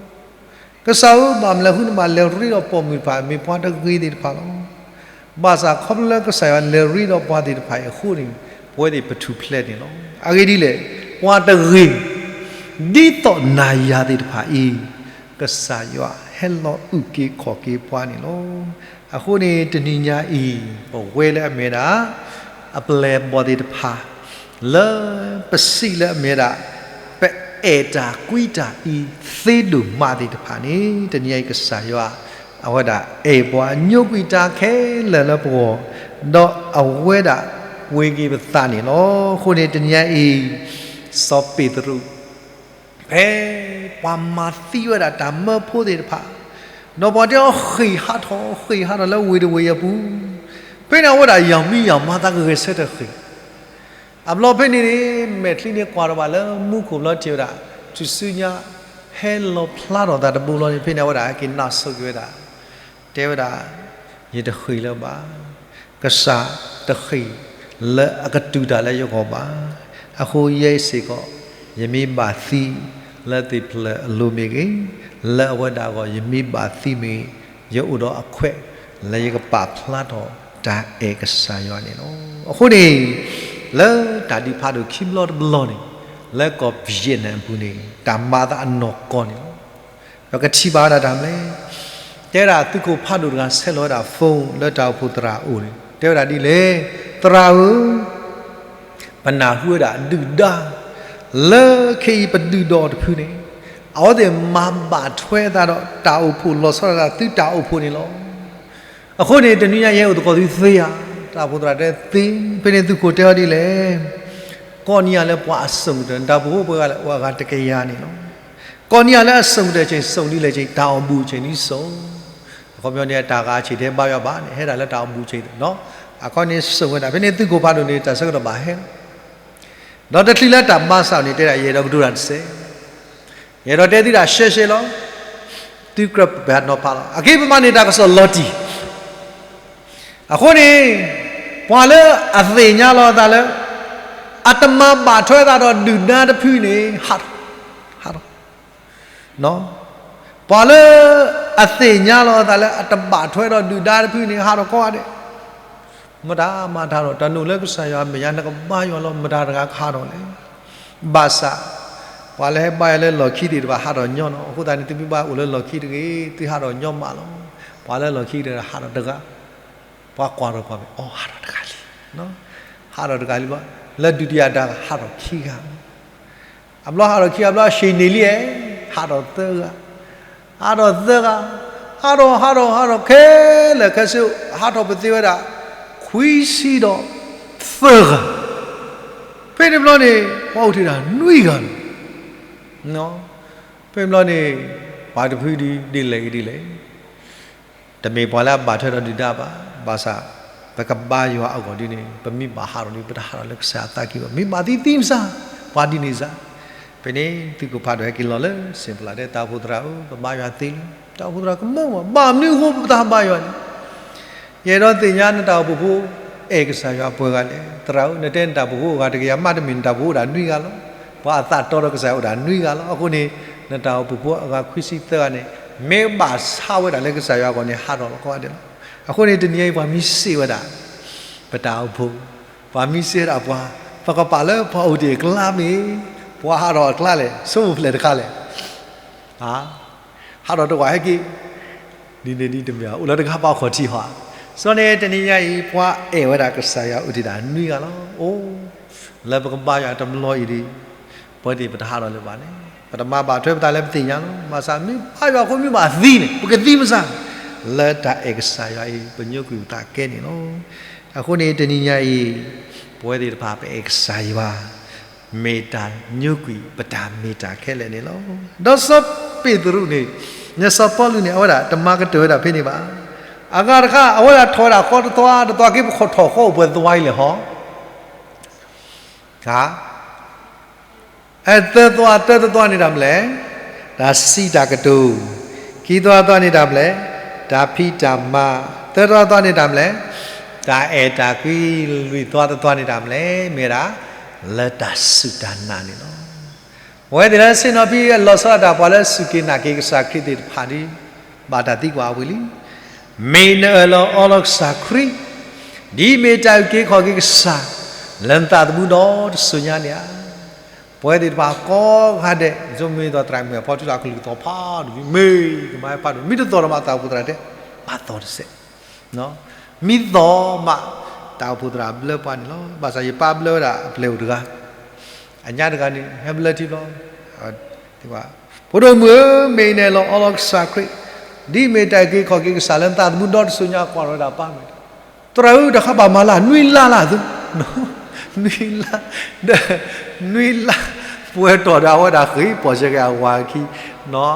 ကစၢ်ဧၢ, ဘၣ်မနုၤလၢနဘၣ်လဲၤရ့ဒီးပိာ်မုၣ်တဖၣ် မ့ၢ်ပှၤတဂ့ၤသ့ၣ်တဖၣ်လီၤ. ဘၣ်ဆၣ်ခီဖျိလၢကစၢ်ယွၤလဲၤရ့ဒီးပှၤသ့ၣ်တဖၣ်အံၤအဃိန့ၣ် ပဝဲသ့ၣ်ပထူၣ်ဖျဲးန့ၣ်လီၤ. အဂ့ၢ်ဒ်လဲၣ်, ပှၤတဂ့ၤ ဒ်သိးနၤယၤသ့ၣ်တဖၣ်အံၤ ကစၢ်ယွၤဟဲလီၤအုၣ်က့ၤခီၣ်က့ၤပှၤန့ၣ်လီၤ. အဃိန့ၣ် တနံၤညါအံၤ ပဝဲလၢအမ့ၢ်ဒၣ် အပျဲၢ်အဘီၣ်သ့ၣ်တဖၣ် လၢပစံးလၢအမ့ၢ်ဒၣ် ပအဲၣ်တၢ်ကွံတၢ်အံၤသ့ဒိၣ်မးသ့ၣ်တဖၣ်န့ၣ် တနံၤညါအံၤကစၢ်ယွၤ အဝဲဒၣ်အဲၣ်ပှၤညိကွံာ်တၢ်ခဲလၢာ်လၢပဂီၢ်, ဒီးအဝဲဒၣ်ပှ့ၤက့ၤပသးန့ၣ်လီၤ. အဃိန့ၣ် တနံၤညါအံၤ စီၤပ့းတရူး ဖဲပှၤမၤသံဝဲဒၣ်တၢ်မၢဖိသ့ၣ်တဖၣ်, ဒီးပှၤတဲအီၤဃ့ၢ်ဟးထီၣ် ဃ့ၢ်ဟးထီၣ်လၢဝ့ၢ်တဝ့ၢ်အပူၤ, ဖဲန့ၣ်အဝဲဒၣ်ယီၢ်မံယီၢ်မၤသးကဂဲၤဆၢထၢၣ်ဃ့ၢ်, အဘျီဖဲန့ၣ်န့ၣ် မဲာ်ချံန့ၣ်ကွၢ်ထီၣ်ဘၣ်လၢမူခိၣ်ဘျီထံၣ်ဝဲဒၣ် ထူၣ်စုညါ ဟဲလီၤဖျါထီၣ်သးတဘိလီၤန့ၣ် ဖဲန့ၣ်အဝဲဒၣ်ဟဲက့ၤနၢ်ဆိၣ်က့ၤဝဲဒၣ် တဲဝဲဒၣ် ယတဃ့ၢ်လၢၤဘၣ်. ကစၢ်တဃ့ၢ်လၢအကတုၤတၢ်လၢယဂီၢ်ဘၣ်. အဃိယဲစ့ၢ်ကီး ယမ့ၢ်ဘၣ်သံလၢသ့ၣ်ဖျၢၣ်အလိၤမ့ၢ်ဂ့ၤ, လၢအဝဲဒၣ်အဂီၢ် ယမ့ၢ်ဘၣ်သံမ့ၢ်ဂ့ၤ, ယအိၣ်ဒီးအခွဲးလၢယကပာ်ဖျါထီၣ်တၢ်အဲၣ်ကစၢ်ယွၤန့ၣ်လီၤ. အဃိန့ၣ် လၢတၢ်ဒုးဖးဒိၣ်ခံဘျီတဘျီန့ၣ် လၢကီၢ် Vietnam အပူၤန့ၣ် တၢ်မၤအသးအနီၢ်ကီၢ်န့ၣ်လီၤ. ဒီးကထံၣ်ဘၣ်ဝဲဒၣ်တၢ်မနုၤလဲၣ်, တဲဝဲဒၣ်သုးခိၣ်ဖးဒိၣ်တဂၤဆဲးလီၤဝဲဒၣ် phone လၢတၢ်အိၣ်ဖှိၣ်သရၣ်အအိၣ်န့ၣ် တဲဝဲဒၣ်ဒ်လဲၣ်, သရၣ်ဧၢ, ပနၢ်ဟူဝဲဒၣ်ဒုၣ်ဒါ လၢခဲအံၤပဒုၣ်ဒီတဖုန့ၣ် အဝဲသ့ၣ်မၤဘၣ်ထွဲအသးဒီးတၢ်အိၣ်ဖှိၣ်လီၤဆီဒၣ်တၢ်သုးတၢ်အိၣ်ဖှိၣ်န့ၣ်လီၤ. အဃိန့ၣ် တနံၤညါယဟဲအိၣ်သကိးသုသ့ဧါ, တၢ်အိၣ်ဖှိၣ်သရၣ်တဲသ့, ဖဲန့ၣ်သုးခိၣ်တဲအီၤဒ်လဲၣ်, ကိးနံၤယၤလၢပှၤအဆိကတၢၢ် နတၢ်အိၣ်ဖှိၣ်ဖိပှဲၤဂၤလဲၣ်, အိၣ်အဂၤတကယၤန့ၣ်လီၤ. ကိးနံၤယၤလၢအဆိကတၢၢ်ဆ့ၣ် ဆိၣ်ဒ်လဲၣ်ဆ့ၣ် တၢ်အိၣ်ဘူးဆ့ၣ်ဒ်ဆိၣ်, အခီပညီန့ၣ် တၢ်ဂၤဆ့ၣ်တဟဲဘါယွၤဘၣ်န့ၣ် ဟဲဒၣ်လၢတၢ်အိၣ်ဘူးဆ့ၣ်, အခီန့ၣ်ဆိၣ်ဝဲဒၣ် ဖဲန့ၣ်သုးခိၣ်ဖးဒိၣ်န့ၣ် တၢ်ဆၢကတီၢ်ဘၣ်ဟဲလီၤ. ဒီးတချုးလၢတၢ်ဘါစၢ်န့ၣ် တဲဒၣ်ယအဲၣ်ဒိးကတိၤတၢ်တစဲး, ယအဲၣ်ဒိးတဲသုတၢ်ရှဲရှဲလီၤ, သုကြၢးပာ်နီၤဖးလီၤ. အက့ၤပမၤန့ၢ်တၢ်ကစီၣ်လီၤတံၢ် အဃိန့ၣ် ပှၤလၢအသ့ၣ်ညါလီၤအသးလၢ အတမၤဘၣ်ထွဲသးဒီးဒုၣ်ဒါတဖုန့ၣ် ဟးထီၣ်, ဟးထီၣ်, ပှၤလၢအသ့ၣ်ညါလီၤအသးလၢအတဘၣ်ထွဲဒီးဒုၣ်ဒါတဖုန့ၣ် ဟးထီၣ်ကိးဂၤဒဲး, မတၤမၤတၢ်ဒီး တၢ်နုာ်လၢကစၢ်ယွၤမဲာ်ညါ နကဘါယွၤလီၤ မတၤတဂၤကဟးထီၣ်လဲၣ်. ဘၣ်ဆၣ် ပှၤလၢဟဲဘါယွၤလၢလီၢ်ခံသ့ၣ်တဖၣ်ဟးထီၣ်ညီနီၤ, အဃိသတးန့ၣ် သုမ့ၢ်ဘၣ်အိၣ်လၢလီၢ်ခံတဂ့ၤ သုဟးထီၣ်ညီမးလီၤ. ပှၤလၢလီၢ်ခံတဂ့ၤဟးထီၣ်တဂၤ, ပှၤကွၢ်ထီၣ်ပှၤမ့ၢ် အိ ဟးထီၣ်တဂၤလံ, ဟးထီၣ်တဂၤလံဘျီ, လၢဒုတိယတၢ်ဟးထီၣ်ခံဂၤ, အဘျီဟးထီၣ်ခံဂၤဘျီ ဟ့ၣ်န့ၢ်လံဧဲ, ဟးထီၣ်သၢဂၤ, ဟးထီၣ်သၢဂၤ, ဟးထီၣ် ဟးထီၣ် ဟးထီၣ်ခဲလၢာ်ခဲဆ့ ဟးထီၣ်ပသ့ဝဲဒၣ် ခွံဆံဒီးသၢဂၤ, ဖဲန့ၣ်ဘျီန့ၣ် ပှၤအိၣ်ထီၣ်ဒၣ်နွံဂၤလီၤ. ဖဲန့ၣ်ဘျီန့ၣ် ပှၤတဖုဒုးဒ်လဲၣ်ဂ့ၤဒ်လဲၣ် တမ့ၢ်ပှၤလၢအဘၣ်ထွဲဒီးဒုၣ်ဒါဘၣ်, ဘၣ်ဆၣ် ပကဘါယွၤအဂီၢ်ဒ်န့ၣ် ပမ့ၢ်ဘၣ်ဟးထီၣ်ဒီး ပတဟးထီၣ်လၢကစၢ်အသးကံၢ်ဘၣ်, မ့ၢ်ဘၣ်သံသံမစၢ်, ပှၤဒ်န့ၣ်စၢ်. ဖဲန့ၣ်သုးခိၣ်ဖးဒိၣ်ဟဲက့ၤလီၤလၢစ့ၣ်ပလးတဲ တၢ်အိၣ်ဖှိၣ်သရၣ်ဧၢ, ပဘါယွၤသ့လံ, တၢ်အိၣ်ဖှိၣ်သရၣ်ကမၢဘၣ်, ဘၣ်မနုၤအဃိပတၢ်ဘါယွၤန့ၣ် ယအဲၣ်ဒိးသ့ၣ်ညါနတၢ်အိၣ်ဖှိၣ်ဖိ အဲၣ်ကစၢ်ယွၤပှဲၤဂၤလဲၣ်. သရၣ်ဧၢ, နတဲနတၢ်အိၣ်ဖှိၣ်ဖိအဂၤတကယၤမး တမ့ၢ်နတၢ်အိၣ်ဖှိၣ်ဖိအိၣ်ဒၣ်နွံဂၤလီၤ. ပှၤအသးတီဒီးကစၢ်ယွၤအိၣ်ဒၣ်နွံဂၤလီၤ. အဃိန့ၣ် နတၢ်အိၣ်ဖှိၣ်ဖိအဂၤခွံဆံသၢဂၤန့ၣ် မ့ၢ်ဘၣ်ဆါဝဲဒၣ်လၢကစၢ်ယွၤအဂီၢ်န့ၣ် ဟးထီၣ်လီၤကိးဂၤဒဲးလီၤ. အဃိန့ၣ် တနံၤအံၤပှၤမ့ၢ်စံးဝဲဒၣ် ပတၢ်အိၣ်ဖှိၣ်, ပှၤမ့ၢ်စံးဝဲဒၣ်ပှၤ, ပကပာ်လၢပှၤအိၣ်တ့ၢ်အကျါမ့ၢ်, ပှၤဟးထီၣ်အကျါလဲၣ်, ဆိမိၣ်ဖျဲၣ်တခါလဲၣ် ဟးထီၣ်တဝာ်ဟဲက့ၤ, ဒ်န့ၣ်ဒ်တမ့ၢ် အိၣ်လၢတဂၤပာ်ခီၣ်ထံဟီ. စီန့ၣ်တနံၤညါအံၤ ပှၤအဲၣ်ဝဲဒၣ်ကစၢ်ယွၤအိၣ်တ့ၢ်ဒၣ်နွံဂၤလီၤ. အိ, လၢပကဘါယွၤတဘျီအံၤဒီး ပဝဲသ့ၣ်ပတဟးထီၣ်လၢၤဘၣ်န့ၣ် ပတမၤဘၣ်ထွဲပသးလၢပသ့ၣ်ညါလီၤ. ဘၣ်ဆၣ်မ့ၢ်ဘါယွၤအဃိ မ့ၢ်ဘၣ်သံန့ၣ် ပကသံမစၢ်, လၢတၢ်အဲၣ်ကစၢ်ယွၤအံၤ ပညိကွံာ်ပသးကဲန့ၣ်လီၤ. အဃိန့ၣ် တနံၤညါအံၤ ပဝဲသ့ၣ်တဖၣ်ပအဲၣ်ကစၢ်ယွၤ မ့ၢ်တၢ်ညိကွံာ်ပတၢ်မ့ၢ်တၢ်ခဲလၢာ်န့ၣ်လီၤ. ဒီးစီၤပ့းတရူးန့ၣ်, စီၤပီလူးန့ၣ် အဝဲဒၣ်တမၤကတၢၢ်ဝဲဒၣ်ဖဲန့ၣ်ဘၣ်. အဂၤတခါ အဝဲဒၣ်ထီၣ်ဝဲဒၣ်ဃီတသွါတသွါက့ၤ ပခိၣ်ထီၣ်ဃီအိၣ်ပှဲၤသွါအံၤလဲၣ်ဟီ. သၢသွါ, တၢတသွါန့ၣ်တၢ်မနုၤလဲၣ်, တၢ်စံးတၢ်ကတိၤ, ခံသွါတသွါန့ၣ်တၢ်မနုၤလဲၣ်, တၢ်ဖံးတၢ်မၤ, သၢသွါတသွါန့ၣ်တၢ်မနုၤလဲၣ်, တၢ်အဲၣ်တၢ်ကွံ, လွံၢ်သွါတသွါန့ၣ်တၢ်မနုၤလဲၣ်, မ့ၢ်ဝဲဒၣ် လၢတၢ်စူၢ်တၢ်နာ်န့ၣ်လီၤ. ပဝဲသ့ၣ်လၢဆ့ၣ်နီၤဖံးလီၤဆီဒၣ်တၢ် ပှၤလၢစူၢ်က့ၤနာ်က့ၤကစၢ်ခရံာ်သ့ၣ်တဖၣ်ဒီး ဘၣ်တၢ်သံကွၢ်အဝံၤလံ. မ့ၢ်နအၢၣ်လီၤအီလီၤကစၢ်ခရံာ် ဒ်မ့ၢ်တၢ်အုၣ်က့ၤခီၣ်က့ၤကစၢ် လၢနသးသမူဒီတစိၤညါန့ၣ်ဧါ. ပဝဲသ့ၣ်တဖၣ်ကိးဂၤဒဲး ယဆိကမိၣ်သီၣ်သရၣ်မုၣ်အဖီထူတၢ်ကလုၢ်ကသီဖးဒိၣ် မ့ၢ်ကမၤဖးဒိၣ် မ့ၢ်တသီၣ်ဒီးမး တၢ်အိၣ်ဖှိၣ်သရၣ်တဲ ဘၣ်သီၣ်တစဲး မ့ၢ်သီၣ်မး တၢ်အိၣ်ဖှိၣ်သရၣ်ဘျၢပှၤန့ၣ်လီၤ. ဘၣ်ဆၣ်ယပၢ်ဘျၢဝဲဒၣ်အပျဲၢ်အိၣ်တဂၤ, အညါတဂၤန့ၣ် ဟဲဘျၢထံဘျီ, ဖိဒိၣ်မုၣ်ဧၢ, မ့ၢ်နအၢၣ်လီၤအီလီၤကစၢ်ခရံာ် ဒ်မ့ၢ်တၢ်အုၣ်က့ၤခီၣ်က့ၤကစၢ်လၢနသးသမူဒီတစိၤညါ ကွၢ်ထီၣ်ဝဲဒၣ်ပၢ်မ့ၢ် သရၣ်ဧၢ တၢ်ဃးဘၣ်မၤလၢ နွံလါလၢ်သု, နွံလါ, နွံလါ, ပှဲၤတီၢ်ဒီးအဝဲဒၣ်ဃ့ၢ်ပီၢ်ဆၢက့ၤအဝၤခံ,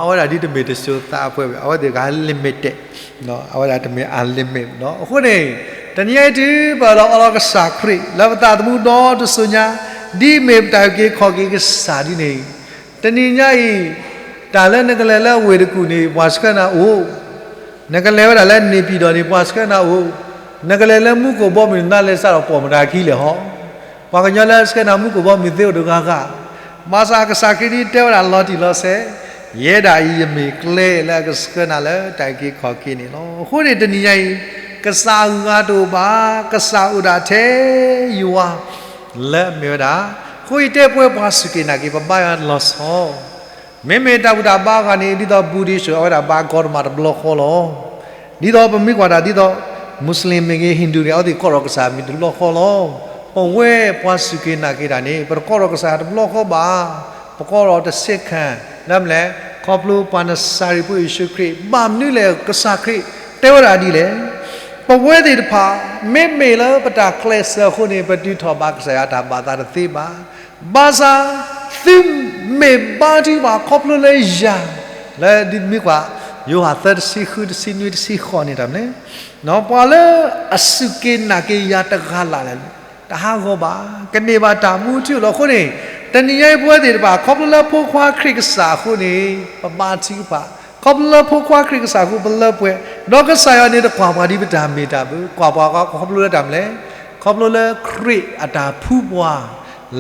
အဝဲဒၣ်ဒ်တမ့ၢ်တစိၤသးအပှဲၤဘၣ်, အဝဲသ့ၣ်က limited, အဝဲဒၣ်တမ့ၢ် unlimited အဃိန့ၣ် တနံၤအံၤတုၤပအၢၣ်လီၤအီလီၤကစၢ်ခရံာ် လၢပသးသမူဒီတစိၤညါ, ဒ်မ့ၢ်တၢ်အုၣ်က့ၤခီၣ်က့ၤကစၢ်ဒ်န့ၣ်, တနံၤညါအံၤ တၢ်လၢနကလဲၤလၢဝ့ၢ်တကူၣ်န့ၣ် ပှၤဆှၢနၤအိၣ်, နကလဲၤဝဲဒၣ်လၢန့ၣ်ပံၤဒီးန့ၣ် ပှၤဆှၢနၤအိၣ်, နကလဲၤလၢမူခိၣ်ဘီမုၢ် နသးလဲၤစးထီၣ်ပိာ်မတၤခံလဲၣ်ဟီ, ပှၤကညီလၢဆှၢနၤမူခိၣ်ဘီမုၢ်သ့အိၣ်တဂၤဂၤ, ဘၣ်ဆၣ်ကစၢ်ခရံာ်ဒ်တဲဝဲဒၣ်လီၤတံၢ်လီၤဆဲး, ယဲဒၣ်အံၤယမ့ၢ်ကျဲလၢအကဆှၢနၤလၢတၢ်အုၣ်က့ၤခီၣ်က့ၤန့ၣ်လီၤ. အဃိန့ၣ်တနံၤညါအံၤ, ကစၢ်အဂၤတအိၣ်ဘၣ်, ကစၢ်အိၣ်ဒၣ်ထဲယွၤ, လၢအမ့ၢ်ဝဲဒၣ် အဃိယတဲပဝဲပှၤစူၢ်က့ၤနာ်က့ၤ ပဘါယွၤလီၤဆီ, မ့မ့ၢ်တၢ်ဘူၣ်တၢ်ဘါအဂၤန့ၣ် ဒ်သိး Buddhist အဝဲဒၣ်ဘါ Gautama တဘျီဃီလီၤ. ဒ်သိးပမ့ၢ်ကွၢ်တၢ်ဒ်သိး Muslim မ့ၢ်ဂ့ၤ Hindu ဂ့ၤ အဝဲသ့ၣ်ကိးထီၣ်ကစၢ်ယွၤမံၤတဘျီဃီလီၤ. ပဝဲပှၤစူၢ်က့ၤနာ်က့ၤတၢ်န့ၣ် ပတကိးထီၣ်ကစၢ်ယွၤတဘျီဃီဘၣ်. ပကိးထီၣ်တဆ့ခံ လၢမနုၤလဲၣ်, ခီဖျိပှၤနစၤရ့းဖိယ့ၣ်ၡူးခရံာ်, ဘၣ်မနုၤလဲၣ် ကစၢ်ခရံာ်တဲဝဲဒၣ်ဒ်လဲၣ်. ပဝဲသ့ၣ်တဖၣ် မ့မ့ၢ်လၢပတၢ်ကျဲးစၢးအဃိန့ၣ် ပတုၤထီၣ်ဘါကစၢ်ယွၤတၢ်ဘၣ်သးတသ့ဘၣ်. ဘၣ်ဆၣ် သုမ့ၢ်ဘါထုကဖၣ်ခီဖျိလၢယၤ, လၢဒ်မ့ၢ်ကွၢ် ယိၤဟၣ်သၢ တဆံဃု တဆံနွံ တဆံဃိးန့ၣ်တၢ်မနုၤလဲၣ်, ပှၤလၢအစူၢ်က့ၤနာ်က့ၤယၤတဂၤလၢ်လၢ်န့ၣ် တဟးဂီၤဘၣ်, ကန့ၢ်ဘၣ်တၢ်မူထူယိာ်လီၤ. အဃိန့ၣ် တနံၤညါအံၤပဝဲသ့ၣ်တဖၣ် ခီဖျိလၢဖိခွါခရံာ်ကစၢ်အဃိန့ၣ် ပဘါထုကဖၣ်, ခီဖျိလၢဖိခွါခရံာ်ကစၢ်အဃိပလၢပှဲၤ, ဒီးကစၢ်ယွၤန့ၣ်တကွၢ်ပှၤဒ်ပတၢ်မ့ၢ်တၢ်ဘၣ်, ကွၢ်ပှၤခီဖျိလၢတၢ်မနုၤလဲၣ်, ခီဖျိလၢခရံာ်အတၢ်ဖှူပှၤ,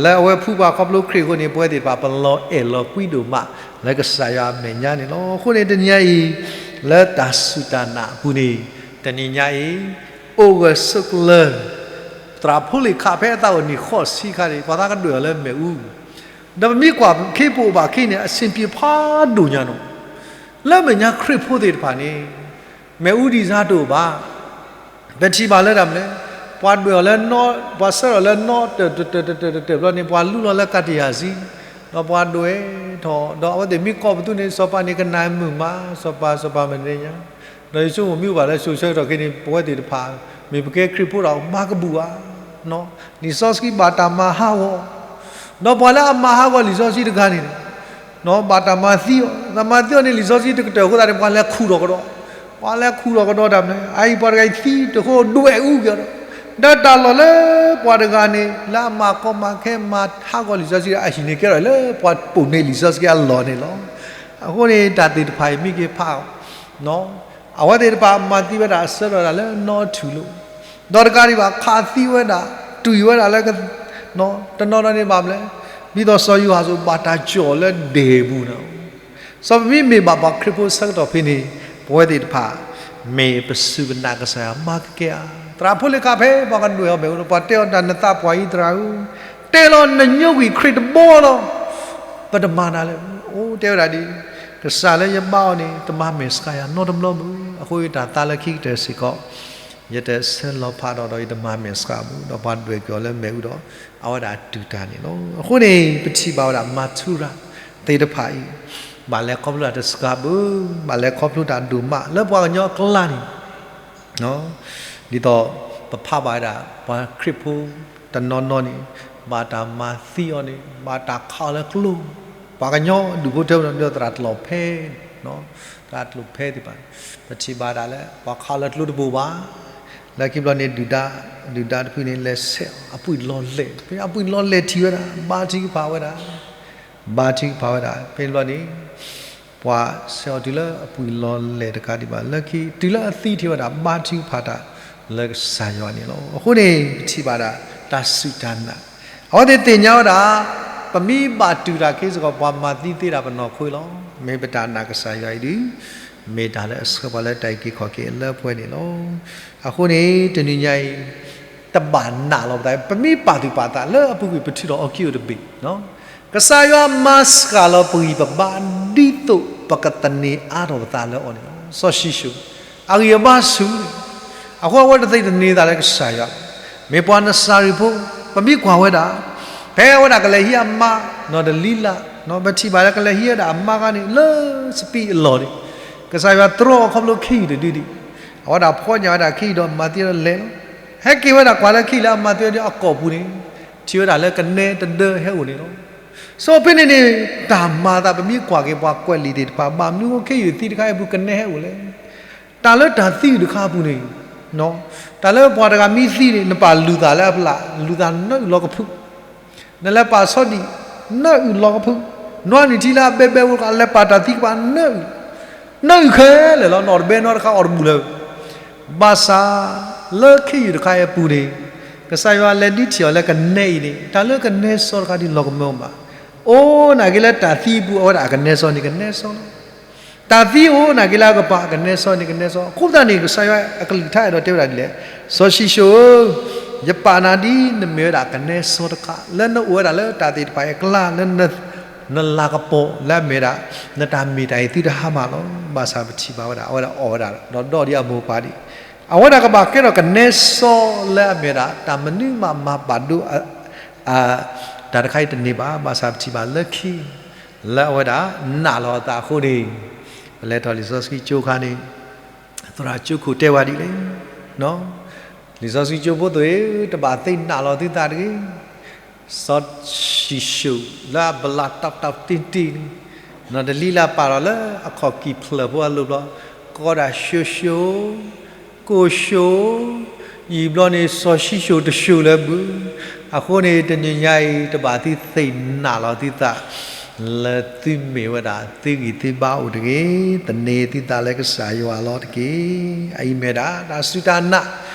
လၢအဝဲဖှူပှၤခီဖျိခရံာ်အဃိန့ၣ် ပဝဲသ့ၣ်တဖၣ် ပလီၤအဲၣ်လီၤကွံဒိၣ်မး လၢကစၢ်ယွၤအမဲာ်ညါန့ၣ်လီၤ. အဃိန့ၣ်တနံၤညါအံၤ လၢတၢ်စူၢ်တၢ်နာ်အပူၤန့ၣ် တနံၤညါအံၤ အိၣ်ဂၢၢ်ဆိးကျၢၤ သရၣ်ဖိလ့ၣ်ခးဖဲအသးအိၣ်နံၣ်ဃိးဆံခါန့ၣ် ပှၤသးကဒွဲၣ်အီၤလၢမ့ၣ်အူ, ဒီးပမ့ၢ်ကွၢ်ခ့ပအိၣ်ဘၣ်ခ့န့ၣ် အဆ့ၣ်ပံၤဖးဒိၣ်ညါနီၤ, လၢမဲာ်ညါခရံာ်ဖိသ့ၣ်တဖၣ်န့ၣ် မ့ၣ်အူဒံးစါတအိၣ်ဘၣ်. ပထံၣ်ဘၣ်လၢတၢ်မနုၤလဲၣ်, ပှၤဒွဲၣ်အီၤလၢနီ, ပှၤဆှၢအီၤလၢနီတၢၢ်တၢၢ်တၢၢ်တၢၢ်တဘျီန့ၣ် ပှၤလူလီၤလၢကးတံာ်ယၤစံ, ဒီးပှၤဒွဲၣ်ထီၣ်, ဒီးအဝဲသ့ၣ်မ့ၢ်ကိးပသူန့ၣ် စီၤပၤန့ၣ်ကနၣ်မုာ်မး, စီၤပၤ စီၤပၤမနုၤညါ, ဒီးယဆိကမိၣ်မ့ၢ်အိၣ်ဘၣ်လၢ social တၢ်ခဲအံၤန့ၣ် ပဝဲသ့ၣ်တဖၣ် မ့ၢ်ပကဲခရံာ်ဖိဒီးမၤကဘူၣ်ဧါ, လံာ်စီဆှံဘၣ်တၢ်မၤဟးဂီၤ, ဒီးပှၤလၢအမၤဟးဂီၤလံာ်စီဆှံတဂၤန့ၣ် ဘၣ်တၢ်မၤသံအီၤ, တၢ်မၤသံအီၤန့ၣ် လံာ်စီဆှံတကတၢၢ်အဃိသတးန့ၣ် ပှၤလဲၤခူၣ်ထီၣ်ကဒီး, ပှၤလဲၤခူၣ်ထီၣ်ကဒီးတၢ်မနုၤလဲၣ်, အအံၤပှၤတဂၤအံၤသံတဃိဒွဲၣ်အူက့ၤဒီး, ဒီးတၢ်လီၢ်လၢပှၤတဂၤန့ၣ် လၢအမၤကီမၤခဲမၤဟးဂီၤလံာ်စီဆှံအဟံၣ်န့ၣ် ကဲထီၣ်လၢပှၤပိာ်န့ၢ်လံာ်စီဆှံအလီၢ်န့ၣ်လီၤ. အဃိန့ၣ် တၢ်သ့ၣ်တဖၣ်အံၤမ့ၢ်က့ၤဖးအီၤ အဝဲသ့ၣ်တဖၣ်မၤသံဝဲဒၣ်အဆၢထီၣ်ဒၣ်လၢနီထူၣ်လိၤ, ဒီးတကးဒံးဘၣ် ခးသံဝဲဒၣ် တွံၢ်ဝဲဒၣ်လၢ တနီၤနီၤန့ၣ်ဘၣ်မနုၤလဲၣ်, ဒ်သိးစီၤယိၤဟၣ်အသိး ဘၣ်တၢ်ကၠီၣ်လၢဒဲးပူၤန့ၣ်, စီၤပမ့မ့ၢ်ဘၣ်ပှၤခရံာ်ဖိဆၢကတီၢ်ဖဲန့ၣ် ပဝဲသ့ၣ်တဖၣ် မ့ၢ်ပစူၢ်ပနာ်ကစၢ်ယွၤမၤကကဲဧါ. သရၣ်ဖိလ့ၣ်ခးဖဲ ပှၤကဒွဲၣ်အီၤမ့ၣ်အူန့ၣ် ပှၤတဲအီၤတၢ် နသးပှၢ်အံၤသရၣ်ဧၢ, တဲလီၤနညိကွံာ်ခရံာ်တဘီလီၤ, ပတမၤနၤလၢၤ. အိၣ်တဲဝဲဒၣ်ဒ်အံၤ, ကစၢ်လၢယဘါအီၤန့ၣ် တမၤမဲာ်ဆှးယၤနီတဘျီမုၢ်, အဃိယတၢ်သးလၢခံကတၢၢ်စ့ၢ်ကီး ယတဆၢလီၤဖးဒီး ဒီးယတမၤမဲာ်ဆှးမုၢ်, ဒီးပှၤဒွဲၣ်က့ၤအီၤလၢမ့ၣ်အူဒီး အဝဲဒၣ်တုၤတၢ်န့ၣ်လီၤ. အဃိန့ၣ် ပထံၣ်ဘၣ်ဝဲဒၣ် မၤထူရၤသ့ၣ်တဖၣ်အံၤ ဘၣ်လဲၤခီဖျိတၢ်တစှၤဘၣ်, ဘၣ်လဲၤခီဖျိတၢ်ဒိၣ်မး လၢပှၤကညီအကျါန့ၣ် ဒ်သိးပဖးဘၣ်ဝဲဒၣ် ပှၤခရံာ်ဖိတနီၤနီၤန့ၣ် ဘၣ်တၢ်မၤသံအီၤန့ၣ် ဘၣ်တၢ်ခးအီၤလၢကျိ, ပှၤကညီဒူၣ်ဖိထၢဖိန့ၣ် ဒ်သရၣ်ကျီၣ်ဖဲ, သရၣ်ကျီၣ်ဖဲသ့ၣ်တဖၣ်န့ၣ် ပထံၣ်ဘၣ်ဒၣ်လၢ ပှၤခးအီၤလၢကျိတဘိးဘၣ်, လၢခံဘျီန့ၣ် ဒုၣ်ဒါ, ဒုၣ်ဒါတဖုန့ၣ် လဲၤဆဲးအီၤ အပုၢ်လီၤလဲၢ်, ဖဲအပုၢ်လီၤလဲၢ်ထံၣ်ဝဲဒၣ် ဘါထုကဖၣ်ဝဲဒၣ်, ဘါထုကဖၣ်ဝဲဒၣ် ဖဲန့ၣ်ဘျီန့ၣ် ပှၤဆဲးအီၤတုၤလၢအပုၢ်လီၤလဲၢ်တကးဒံးဘၣ် လၢခံတုၤလၢအသံထံၣ်ဝဲဒၣ် ဘါထုကဖၣ်တၢ်လၢကစၢ်ယွၤန့ၣ်လီၤ. အဃိန့ၣ် ပထံၣ်ဘၣ်ဒၣ် တၢ်စူၢ်တၢ်နာ်, အဝဲသ့ၣ်သ့ၣ်ညါဝဲဒၣ် ပမ့ၢ်ဘၣ်တုၤတၢ်ခဲအံၤစ့ၢ်ကီး ပှၤမၤသံသ့ဒၣ်ပနီၢ်ခိလီၤ. မ့ၢ်ပတၢ်နာ်ကစၢ်ယွၤအံၤဒီး မ့ၢ်တၢ်လၢအဆှၢပှၤလၢတၢ်အုၣ်က့ၤခီၣ်က့ၤအလၢပှဲၤန့ၣ်လီၤ. အဃိန့ၣ် တနံၤညါအံၤ တဘၣ်နာ်လီၤပသး, ပမ့ၢ်ပာ်သူၣ်ပာ်သးလၢအပူၤကွံာ် ပထုးထီၣ်အီၤခံအိၣ်တဘ့ၣ်, ကစၢ်ယွၤမၤစှၤလီၤပဂံၢ်ပဘါ ဒ်သိးပကသန့ၤအါထီၣ်ပသးလၢအီၤန့ၣ်လီၤ. စီၤၡံၣ်စိၣ် အဂံၢ်အဘါဆူၣ်န့ၣ်, အဃိအဝဲတသ့တန့ၤသးလၢကစၢ်ယွၤ, မ့ၢ်ပှၤနစၤရ့းဖိ, ပမ့ၢ်ကွၢ်ဝဲဒၣ် ဖဲအဝဲဒၣ်ကလဲၤဟံးအမါ နီၢ်ဒလံလး, ပထံၣ်ဘၣ်လၢကလဲၤဟံးဝဲဒၣ်အမါခါန့ၣ် လၢစပံးအလီၢ်န့ၣ်, ကစၢ်ယွၤတြီအီၤခီဖျိခ့ယုၢ်တဒုဒံး, အဝဲဒၣ်ဖီညါဝဲဒၣ်ခ့ယုၢ်ဒီးမၤသံဒီးလဲၤလီၤ. ဟဲက့ၤဝဲဒၣ်ကွၢ်လၢခ့ယုၢ်လၢအမၤသံအီၤဒ်အကိာ်ပူၤန့ၣ်, ထံၣ်ဝဲဒၣ်လၢကနဲတဒၢဟဲအိၣ်န့ၣ်လီၤ. စီၤဖဲန့ၣ်န့ၣ် တၢ်မၤအသး ပမ့ၢ်ကွၢ်က့ၤပှၤကွဲးလံာ်သ့ၣ်တဖၣ် ဘၣ်မနုၤအဃိခ့ယုၢ်သံတခါအံၤအပူၤကနဲဟဲအိၣ်လဲၣ်. တၢ်လၢတၢ်သံအုးတခါအပူၤန့ၣ်, တၢ်လၢပှၤတဂၤမ့ၢ်သံန့ၣ် နပာ်လုၢ်သးလၢအပျၢ်, လုၢ်သးနၢအုၣ်လီၤကဖု, နလဲၤပာ်ဆီဒံၣ် နၢအုၣ်လီၤကဖု, နွံနံၣ်ထံလၢအဘဲဘဲဝဲတခါ လဲၤပာ်တၢ်သံကပၤ နၢအုၣ်, နၢအုၣ်ခဲလၢာ်လီၤ. နအီၣ်တဘဲနီတခါအီၣ်တဘူၣ်လၢၤ. ဘၣ်ဆၣ် လၢခ့ယုၢ်တခါအံၤအပူၤန့ၣ်, ကစၢ်ယွၤလဲၤဒုးထံၣ်အီၤလၢကနဲအံၤန့ၣ် တၢ်လၢကနဲစီတခါဒ်လီၤကမၢဘၣ်. အိၣ်နာ်က့လၢတၢ်သံအပူၤ အဝဲဒၣ်အကနဲစီန့ၣ် ကနဲစီလီၤ. တၢ်သံအိၣ်နာ်က့လၢအကပၤ အကနဲစီန့ၣ် ကနဲစီ. အဃိသတးန့ၣ် ကစၢ်ယွၤအကလုၢ်ကထါအဲၣ်ဒိးတဲဝဲဒၣ်ဒ်လဲၣ်, စီၤၡံၣ်စိၣ်ဧၢ, ယပာ်နၤဒ်နမ့ၢ်ဝဲဒၣ်ကနဲစီတခါ လၢနအိၣ်ဝဲဒၣ်လၢတၢ်သ့ၣ်တဖၣ်အံၤအကျါ လၢနလၤကပီၤလၢအမ့ၢ်ဝဲဒၣ် နတၢ်မ့ၢ်တၢ်အံၤသုတဟါမၢ်လီၤ. ဘၣ်ဆၣ်ပထံၣ်ဘၣ်ဝဲဒၣ် အဝဲဒၣ်အီၣ်ဝဲဒၣ်ဒီးဒီၣ်ဒ်အမိၢ်ပၢ်ဒံး, အဝဲဒၣ်ကဘၣ်ကဲထီၣ်ကနဲစီလၢအမ့ၢ်ဝဲဒၣ် တၢ်မနုၤမးမၤဘၣ်ဒိ တၢ်တခါအံၤတန့ၢ်ဘၣ်. ဘၣ်ဆၣ်ပထံၣ်ဘၣ်လၢခံ လၢအဝဲဒၣ်နာ်လီၤအသးအဃိန့ၣ် ပလဲၤထီၣ်လံာ်စီဆှံကၠိခါန့ၣ် သရၣ်ကၠိခိၣ်တဲဝဲဒ်လဲၣ်, လံာ်စီဆှံကၠိဖိသိၣ်ဧၢ, တဘၣ်သ့ၣ်နာ်လီၤသုသးတဂ့ၤ. စီၤၡံၣ်ၡိၣ်လၢအဘျးတၢ်တၢ်တ့ၢ်တ့ၢ်န့ၣ် နီၢ်တလံလၢအပာ်ထီၣ်လၢအခီၣ်ကံၢ်ဖျၢၣ်ဖိအလိၤဘျီ, ကိးဒၣ်ၡိၣ်ၡိၣ်, ကိၣ်ၡိၣ်, ယံာ်ဘျီန့ၣ် စီၤၡံၣ်ၡိၣ်တၡိၣ်လၢၤဘၣ်. အဃိန့ၣ် တနံၤညါအံၤ တဘၣ်သုသ့ၣ်နာ်လီၤသုသး လၢသုမ့ၢ်ဝဲဒၣ်သုဂံၢ်သုဘါအိၣ်တဂ့ၤ, သန့ၤသုသးလၢကစၢ်ယွၤလီၤတက့ၢ်. အအံၤမ့ၢ်ဒၣ်တၢ်စူၢ်တၢ်နာ်,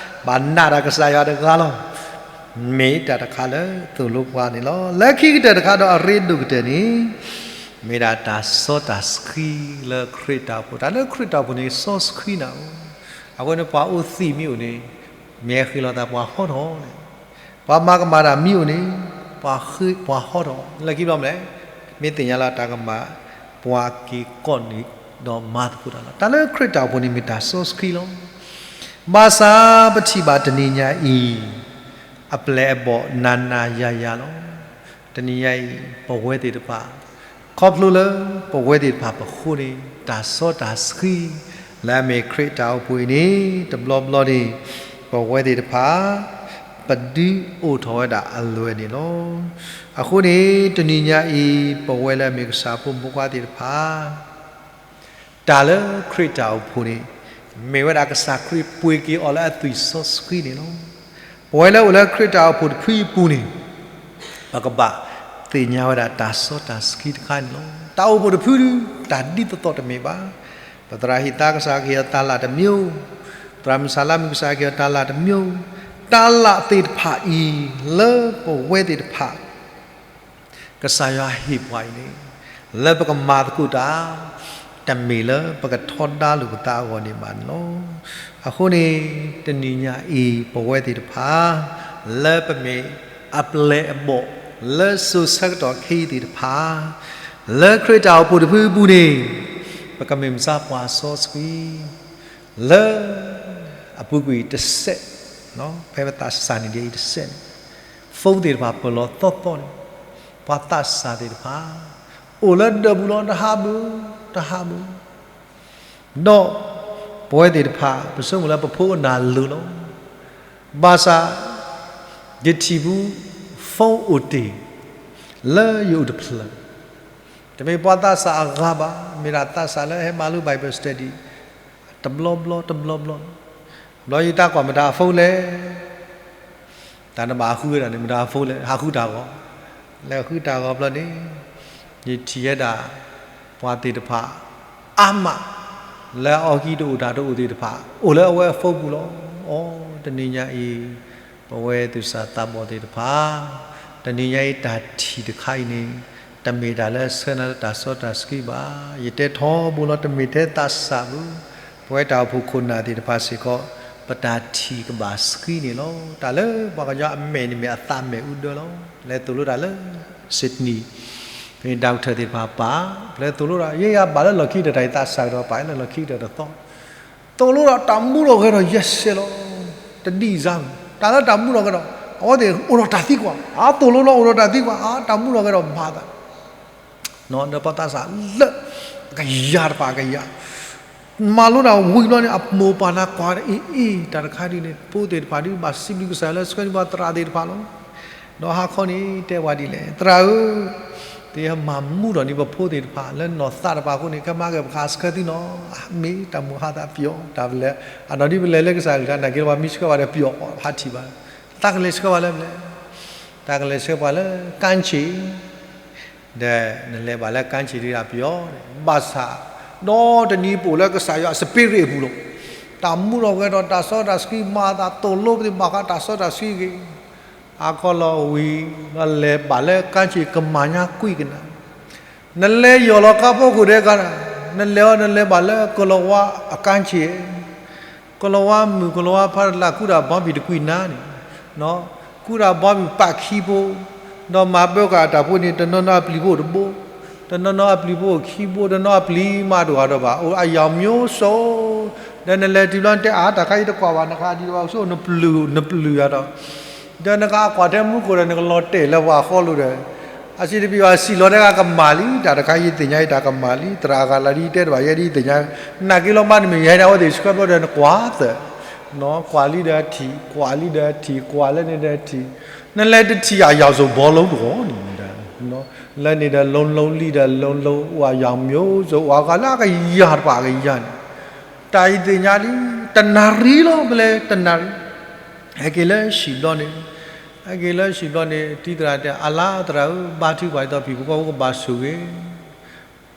ဘၣ်နာ်တၢ်ကစၢ်ယွၤတဂၤလီၤ. မ့ၢ်တၢ်တခါလၢသိၣ်လိပှၤန့ၣ်လီၤ. လၢခံကတၢၢ်တခါဒီးအရ့ဒိၣ်ကတၢၢ်န့ၣ် မ့ၢ်ဒၣ်တၢ်စီတၢ်ဆှံလၢခရံာ်တၢ်အိၣ်ဖှိၣ်, တၢ်လၢခရံာ်တၢ်အိၣ်ဖှိၣ်န့ၣ် စီဆှံနၤဧၢ. အဃိန့ၣ် ပှၤအိၣ်သံးမ့ၢ်အိၣ်န့ၣ် မ့ၢ်ဃ့လီၤသးပှၤဟီထီၣ်န့ၣ်, ပှၤမၤကမၣ်တၢ်မ့ၢ်အိၣ်န့ၣ် ပှၤဃ့ပှၤဟီထီၣ်, လၢခံဘျီမနုၤလဲၣ်, မ့ၢ်သ့ၣ်ညါလၢတၢ်ကမၣ် ပှၤက့ၤကိးနံၤဒီးမၤသကိးတၢ်လီၤ. တၢ်လၢခရံာ်တၢ်အိၣ်ဖှိၣ်န့ၣ်မ့ၢ်တၢ်စီဆှံလီၤ. ဘၣ်ဆၣ်ပထံၣ်ဘၣ်တနံၤညါအံၤ အပျဲၢ်အဘီၣ်နၤနၤယၤယၤလီၤ. တနံၤညါအံၤ ပဝဲသ့ၣ်တဖၣ် ခီဖျိလၢပဝဲသ့ၣ်တဖၣ်ပဃိန့ၣ် တၢ်စီတၢ်ဆှံ လၢအမ့ၢ်ခရံာ်တၢ်အိၣ်ဖှိၣ်အံၤန့ၣ် တဘျီဘျီန့ၣ် ပဝဲသ့ၣ်တဖၣ် ပဒုးအိၣ်ထီၣ်ဝဲဒၣ်အလွဲၢ်န့ၣ်လီၤ. အဃိန့ၣ် တနံၤညါအံၤ ပဝဲလၢအမ့ၢ်ကစၢ်ဖိမုၣ်ဖိခွါသ့ၣ်တဖၣ် တၢ်လၢခရံာ်တၢ်အိၣ်ဖှိၣ်န့ၣ် မ့ၢ်ဝဲဒၣ်ကစၢ်ခရံာ်ပှ့ၤက့ၤအီၤလၢအသွံၣ်စီဆှံန့ၣ်လီၤ. ပဝဲလၢအိၣ်လၢခရံာ်တၢ်အိၣ်ဖှိၣ်တဖုအံၤအပူၤန့ၣ် ပကဘၣ်သ့ၣ်ညါဝဲဒၣ်တၢ်စီတၢ်ဆှံတခါန့ၣ်လီၤ. တၢ်အိၣ်ဖှိၣ်တဖုဒု တၢ်ဒ်သိးသိးတမ့ၢ်ဘၣ်. ပသရၣ်ဟံၣ်သါကစၢ်က့ၤအီၤတၢ်လၢ်တမံၤ, သရၣ်မုၣ်ဆၣ်လါမုၣ်ကစၢ်က့ၤအီၤတၢ်လၢ်တမံၤ, တၢ်လၢ်သ့ၣ်တဖၣ်အံၤ လၢပဝဲသ့ၣ်တဖၣ် ကစၢ်ယွၤဟ့ၣ်ပှၤအံၤန့ၣ် လၢပကမၤသကိးတၢ် တမ့ၢ်လၢပကထီဒါလိာ်ပသးအဂီၢ်န့ၣ်ဘၣ်န့ၣ်လီၤ. အဃိန့ၣ် တနံၤညါအံၤ ပဝဲသ့ၣ်တဖၣ် လၢပမ့ၢ်အပျဲၢ်အဘီၣ် လၢစိၤဆၢကတီၢ်ခဲအံၤသ့ၣ်တဖၣ် လၢခရံာ်တၢ်အိၣ်ဖှိၣ်တဖုအပူၤန့ၣ် ပကမ့ၢ်မုၢ်ဆါပှၤစီဆှံ လၢအပူၤကွံာ်တစဲး, ဖဲပသးစၢ်န့ၣ်ဒ်အံၤတစဲးန့ၣ် phone သ့ၣ်တဖၣ်ပၢၢ်လီၤသီသီန့ၣ် ပှၤသးစၢ်သ့ၣ်တဖၣ် အိၣ်လၢဒၢးပူၤလီၤ တဟးမုာ် တဟးမုာ်, ဒီးပဝဲသ့ၣ်တဖၣ် ပဆိကမိၣ်လၢပဖိကနၢ်လိၤလီၤ. ဘၣ်ဆၣ် ယထံၣ်ဘူး phone အိၣ်တ့ၢ် လၢယအိၣ်တဖျၢၣ်, တမ့ၢ်ပှၤသးစၢ်အဂၤဘၣ်, မ့ၢ်ဒၣ်သးစၢ်လၢဟဲမၤလိ Bible study တဘျီဘျီတဘျီဘျီ, ဘျီယတၢ်ကွၢ်မတၤအ phone လဲၣ်, တၢ်နဘၣ်ဟးဃုဝဲဒၣ်န့ၣ် မတၤအ phone လဲၣ်, ဟးဃုတၢ်ဂီၤ, လဲၤဃုတၢ်ဂီၤဘျီန့ၣ် ယထံၣ်ဝဲဒၣ် ပှၤသ့ၣ်တဖၣ် အါမး လၢအအီၣ်ကံတအိၣ်တၢ်တအိၣ်သ့ၣ်တဖၣ် အိၣ်လၢအဝဲအ phone ပူၤလီၤ. အိ တနံၤညါအံၤ ပဝဲသူၣ်စၢ်သးဘီၣ်သ့ၣ်တဖၣ် တနံၤညါအံၤတၢ်ထံၣ်တခါအံၤန့ၣ် တမ့ၢ်တၢ်လၢဆှၢနၤလၢတၢ်စီတၢ်ဆှံဘၣ်. ယတဲထီဘိလီၤ တမ့ၢ်ထဲသးစၢ်ဘၣ်, ပဝဲတၢ်အိၣ်ဖှိၣ်ခိၣ်နၢ်သ့ၣ်တဖၣ်စ့ၢ်ကီး ပတၢ်ထံၣ်ကဘၣ်ဆှံန့ၣ်လီၤ. တၢ်လၢပှၤကညီအမဲာ်န့ၣ်မ့ၢ်အသးမဲာ်အူဒၢလီၤ. လဲၤသိၣ်လိတၢ်လၢ Sydney ဖဲ doctor သ့ၣ်တဖၣ်ပာ်, ပလဲၤသိၣ်လိတၢ် ယဲယၤဘၣ်လၢလီၢ်ခံကတၢၢ်တၢ်အံၤသးစၢ်ကဒီး ပာ်လၢလီၢ်ခံကတၢၢ်တသီ သိၣ်လိဒီးတၢ်မူထီၣ်ဂဲၤထီၣ်ယဲၢ်စဲးလီၤ. တဒံၣ်စါမး တၢ်လၢတၢ်မူထီၣ်ဂဲၤထီၣ် အဝဲသ့ၣ်အိၣ်ဒီးတၢ်သံကွၢ်, အသိၣ်လိလီၤ အိၣ်ဒီးတၢ်သံကွၢ်, အတၢ်မူထီၣ်ဂဲၤထီၣ်မၤသး ဒီးပှၤသးစၢ်လၢ ကယၤတဖၣ်ကယၤ မၤလိတၢ်ဝံၤဘျီန့ၣ် အမိၢ်ပၢ်နၤကွၢ်အီၤ အ့ အ့ တၢ်တခါဒ်န့ၣ် ဖိသ့ၣ်တဖၣ်ဒ်ဘၣ်စံးဘျုးကစၢ်ယွၤလၢဆှၢန့ၢ်ပှၤသရၣ်သ့ၣ်တဖၣ်လီၤ. ဒီးဟါခီန့ၣ် တဲဝဲဒ်လဲၣ်, သရၣ်ဧၢ, သုဟဲမၤမူထီၣ်န့ၢ်ပဖိသ့ၣ်တဖၣ် လၢနီၢ်သးတဖၣ်အဃိန့ၣ် ကမၤက့ၤပဃါဆှၢသုနီၤ, မ့ၢ်တၢ်မုာ်ဟါသးပယီၤ တၢ်ပလဲၤ, အနီၢ်ဒ်ပလဲၤလၢကစၢ်အကလုၢ်ကထါ နာ်က့ၤလၢပှၤမ့ၢ်ဆှၢဝဲဒီးပယီၤ ဟးထံၣ်ဘၣ်, သးကလဲၤဆှၢပှၤလၢပလဲၤ, သးကလဲၤဆှၢပှၤလၢ ကၣ်ဆံၣ် ဒီးနလဲၤဘၣ်လၢကၣ်ဆံၣ်ဒ်တၢ်ပယီၤန့ၣ် ဘၣ်ဆၣ် ဒီးတနံၤပအိၣ်လၢကစၢ်ယွၤ spirit အပူၤလီၤ. တၢ်မူထီၣ်ဂဲၤထီၣ် တၢ်စီတၢ်ဆှံမၤသး သိၣ်လိပသ့ၣ်ဘၣ်ဃးတၢ်စီတၢ်ဆှံဂ့ၤ, ဟါခီလီၤဝံၤ ဒီးလဲၤဘၣ်လၢကၣ်ဆံၣ်ကမၤညါကွံာ်ကနၤ, နလဲၤယီၢ်လီၤကါဖိခိၣ်ဒဲးကါ, နလဲၤအီၤနလဲၤဘၣ်လၢကလီၤဝါအကၣ်ဆံၣ် ကလီၤဝါမုၣ်ကလီၤဝါဖးတလၢ်ကူတၢ်ဘီဘံၣ်တကွံာ်နၤန့ၣ်, ကူၣ်တၢ်ဘီမုၢ်ပာ်ခံဘိ, ဒီးမၤဘၢဃာ်အတၢ်ဖိန့ၣ် တနီၤနီၤအပျံၤဖိတဘိ, တနီၤနီၤအပျံၤဖိခံဘိ, တနီၤအပျံၤမးတအိၣ်ဒီးဘၣ်, အိၣ်အယောင်မျိုးစုံ, ဒီးနလဲၤတုၤဘျီနတဲအါ တၢ်ခါအံၤတကွၢ်ဘၣ် နဃးဒံးဘၣ်ဆိ နပျုၢ်ယၤဒီး ဒီးနကကွၢ်ထဲမူခိၣ်ဒီး နကလီၤတဲာ်လၢပှၤဃီလိာ်ဒီး, အစံးတဘ့ၣ်ဘၣ်စံးလီၤတဲဂၤကမၣ်လံ, တၢ်တခါယသ့ၣ်ညါအံၤတၢ်ကမၣ်လံ, သရၣ်အဂၤလၢဒ်တဲတဘၣ်ယဲဒ်ယသ့ၣ်ညါ, နာ်က့လီၤမးတမ့ၢ်ယဲဒၣ်အဝဲသ့ၣ်ဆှၢဘျီဒီးနကွၢ်သၢ, ကွၢ်လံဒီးထံၣ်, ကွၢ်လံဒီးထံၣ်, ကွၢ်လၢန့ၣ်ဒီးထံၣ်, နလဲၤတထံၣ်အယောင်စုံဘောလုံးတဂီၤန့ၣ်, လၢန့ၣ်ဒီး လုံးလုံး လံဒီး လုံးလုံး အိၣ်အယောင်မျိုးစုံ အိၣ်အဂၤလၢအကယၤတဖၣ်အကယၤန့ၣ်, တၢ်အံၤသ့ၣ်ညါလံ, တနၣ်ရံၣ်လီၤ ပလဲၤတနၣ်ရံၣ် ဟဲက့ၤလၢဟံၣ်ဘျီန့ၣ်, ဟဲက့ၤလၢဟံၣ်ဘျီန့ၣ် တံၤသရၣ်တဲ အလါသရၣ်ဧၢ, ဘါထုကဖၣ်ဒ်သိးပဟံၣ်ဖိဃီဖိကဘၣ်ဆိၣ်ဂ့ၤ,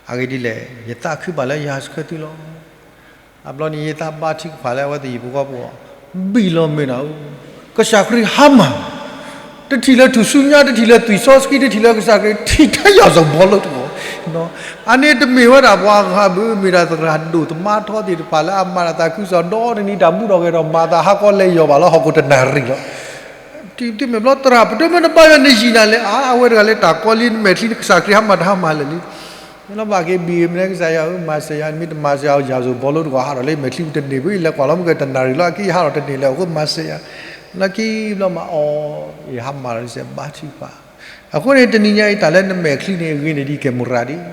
အဂ့ၢ်ဒ်လဲၣ် ယသးခုဘၣ်လၢယဟးဆှၢသုလီၤ. အဘျီန့ၣ် ယသးဘါထုကဖၣ်လၢအဝဲသ့ၣ်ဟံၣ်ဖိဃီဖိအဂီၢ်, ဘံၣ်လီၤမ့ၢ်နၤဧၢ, ကစၢ်ခရံာ်ဟါမၢ် တထံၣ်လၢထူၣ်စုညါ, တထံၣ်လၢသွံၣ်စီဆှံ, တထံၣ်လၢကစၢ်ခရံာ်, ထံၣ်ထဲအယောင်စုံဘောလုံးတဂီၤ, အန့ၣ်တမ့ၢ်ဝဲဒၣ်ပှၤဂၤဘၣ်, မ့ၢ်ဒၣ်သရၣ်ဒိၣ်သမါထီသ့ၣ်တဖၣ်လၢအမၤတၢ်သးခုကစီၣ်ဒီတနံၤ တၢ်မူထီၣ်ဂဲၤထီၣ် မၤသးဟးကီလဲၤယီၤဘၣ်လၢဟီၣ်ခိၣ်တနၣ်ရံၣ်လီၤ. တုၤမ့ၢ်ဘျီသရၣ် ပတမ့ၢ်နဘါယွၤနယံာ်နၤလဲၣ်, အါ အဝဲတဂၤလၢတၢ်ကီလံ နမဲာ်ချံန့ၣ် ကစၢ်ခရံာ်ဟါမၢ်တဟါမၢ်လဲၣ်လံ. လီၤဘၣ်က့ၤဘံၣ်မ့ၢ်န့ၣ် ကစၢ်ယွၤဧၢ မၤစၢၤယၤ, မ့ၢ်တမၤစၢၤယၤ အယၢ်စိၤဘီလိတဂီၤဟးထီၣ်လၢမဲာ်ချံပူၤတန့ၢ်ဘၣ်, လဲၤကွၢ်လီၤမ့ၢ်ကတနၣ်ရံၣ်လီၤ အက့ၤဟးထီၣ်တန့ၢ်လၢၤ အဃိမၤစၢၤယၤ, လၢခံဘျီမးအီၤ, ယဟါမၢ်လီၤစဲးဘါထုကဖၣ်. အဃိန့ၣ် တနံၤညါအံၤ တၢ်လၢနမဲာ်ချံန့ၣ်ဂ့ၤန့ၢ်ဒံးကဲမိၢ်ရၤဒံး,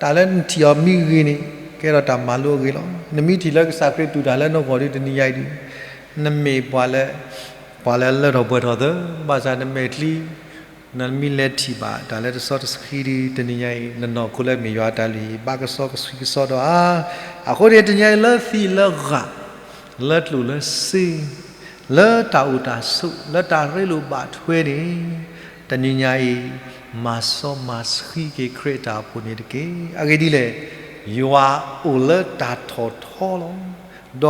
တၢ်လၢနထံၣ်အီၤမ့ၢ်ဂ့ၤန့ၣ် ကဲထီၣ်တၢ်မၤလိအဂ့ၤလီၤ. နမ့ၢ်ထံၣ်လၢကစၢ်ခရံာ်တူၢ်တၢ်လၢနဂီၢ်ဒီး တနံၤညါအံၤဒီး နမ့ၢ်ပှၤလၢ ပှၤလၢအလၢထီၣ်ပှဲၤထီၣ်သၢ, ဘၣ်ဆၣ်နမဲာ်ချံ နမ့ၢ်လဲၤထံၣ်ဘၣ်တၢ်လၢတစီတဆှံဒီး တနံၤညါအံၤ နနီၢ်ခိလၢမ့ၢ်ယွၤအတၢ်လုၢ်ဟံၣ် ဘၣ်ကစီကဆှံကစီဒီးဧါ. အဃိန့ၣ် တနံၤညါအံၤ လၢသံးလၢဂၤ, လၢကျိၣ်လၢစ့, လၢတၢ်အိၣ်တၢ်ဆိး လၢတၢ်ရ့လိာ်ဘၣ်ထွဲန့ၣ်, တနံၤညါအံၤ မၤစီမၤဆှံက့ၤခရံာ်အတၢ်အိၣ်ဖှိၣ်န့ၣ်တက့ၢ်. အဂ့ၢ်ဒ်လဲၣ်, ယွၤအိၣ်လၢတၢ်ထီၣ်ထီလီၤ. ဒီးကွၢ်လီၤပှၤလၢအဆီၣ်လီၤအသးလီ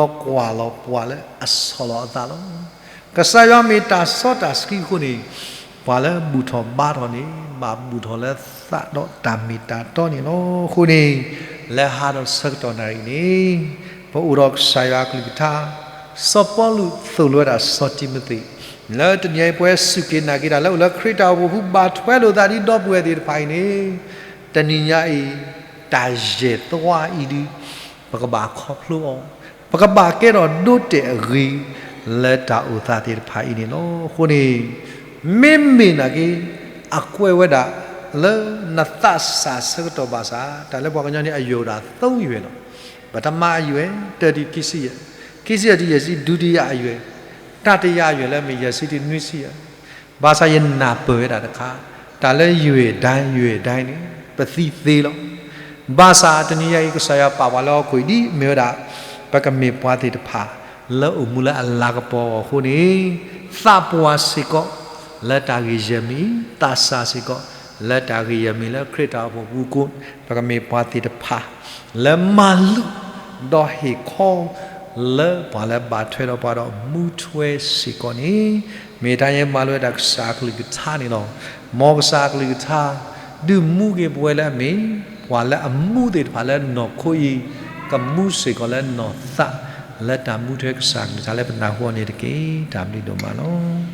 ၤ. ကစၢ်ယွၤမ့ၢ်တၢ်စီတၢ်ဆှံအဃိန့ၣ်, ပှၤလၢဘူၣ်ထီၣ်ဘါထီၣ်န့ၣ် ဘၣ်ဘူၣ်ထီၣ်လၢသးဒီးတၢ်မ့ၢ်တၢ်တီန့ၣ်လီၤ. အဃိန့ၣ်, လၢဟါဒီးဆၢကတီၢ်နၣ်ရံၣ်န့ၣ်, ပအိၣ်ဒီးကစၢ်ယွၤအကလုၢ်ကထါ, စီၤပီလူးသိၣ်လိဝဲဒၣ်စီၤတံၤမသ့း, လၢတနံၤအံၤပဝဲစူၢ်က့ၤနာ်က့ၤတၢ်လၢအိၣ်လၢခရံာ်တၢ်အိၣ်ဖှိၣ်ပူၤ ဘၣ်ထွဲလိာ်သးဒ်ဒီပုၢ်ဝဲၢ်သ့ၣ်တဖၣ်အံၤန့ၣ်, တနံၤညါအံၤ တၢ်ယဲၢ်သွါအံၤဒုး ပကဘၣ်ခီဖျိအီၤ, ပကဘၣ်ကဲထီၣ်ဒိတဲာ်အဂ့ၤ လၢတၢ်အိၣ်သးသ့ၣ်တဖၣ်အံၤန့ၣ်လီၤ. အဃိန့ၣ်, မ့မ့ၢ်နာ်က့ၤ အကွဲးဝဲဒၣ် လၢနသးစၢ်ဆၢကတီၢ်ဘၣ်ဆၣ်, တၢ်လၢပှၤကညီန့ၣ် အယွဲၢ်အိၣ်ဒၣ်သုံးယွဲၢ်လီၤ. ပထမအယွဲၢ် တၢတံခံဆံယဲၢ်, ခံဆံယဲၢ်တုၤယဲၢ်ဆံ ဒုတိယအယွဲၢ်, တတိယအယွဲၢ်လၢမ့ၢ်ယဲၢ်ဆံတုၤနွံဆံယဲၢ် ဘၣ်ဆၣ်ယနၢ်ပၢၢ်ဝဲဒၣ်တခါ, တၢ်လၢယွဲၢ်ဒၣ်ယွဲၢ်ဒၣ်န့ၣ် ပသံသ့လီၤ. ဘၣ်ဆၣ်တနံၤညါအံၤ ကစၢ်ယွၤပာ်ပှၤလၢဟီၣ်ခိၣ်အံၤဒ်မ့ၢ်ဝဲဒၣ်, ပကမ့ၢ်ပှၤသ့ၣ်တဖၣ် လၢအိၣ်မူလၢအလၤကပီၤအဂီၢ်အဃိန့ၣ်, သးပှၢ်စ့ၢ်ကီး လၢတၢ်ဂ့ၢ်ယဲၢ်မံၤ, သးစၢ်စ့ၢ်ကီး လၢတၢ်ဂ့ၢ်ယဲၢ်မံၤလၢခရံာ်တၢ်အိၣ်ဖှိၣ်ပူၤကိး, ပကမ့ၢ်ပှၤသ့ၣ်တဖၣ် လၢမၤလိာ် ဒီးဟ့ၣ်ခီ လၢပှၤလၢဘၣ်ထွဲဒီးပှၤဒီးမူထွဲစ့ၢ်ကီးန့ၣ်, မ့ၢ်တၢ်ယဲၢ်မၤလိဝဲဒၣ်ကစၢ်အကလုၢ်ကထါန့ၣ်လီၤ. မ်ကစၢ်အကလုၢ်ကထါ ဒုးမူက့ၤပဝဲလၢအမ့ၢ် ပှၤလၢအမူသ့ၣ်တဖၣ်လၢနီၢ်ခိအံၤ, ကမူစ့ၢ်ကီးလၢနီၢ်သး လၢတၢ်မူထွဲကစၢ်အကလုၢ်ကထါလၢပနၢ်ဟူအီၤန့ၣ်တက့ၢ်. တၢ်ဘျုးဒိၣ်မးလီၤ.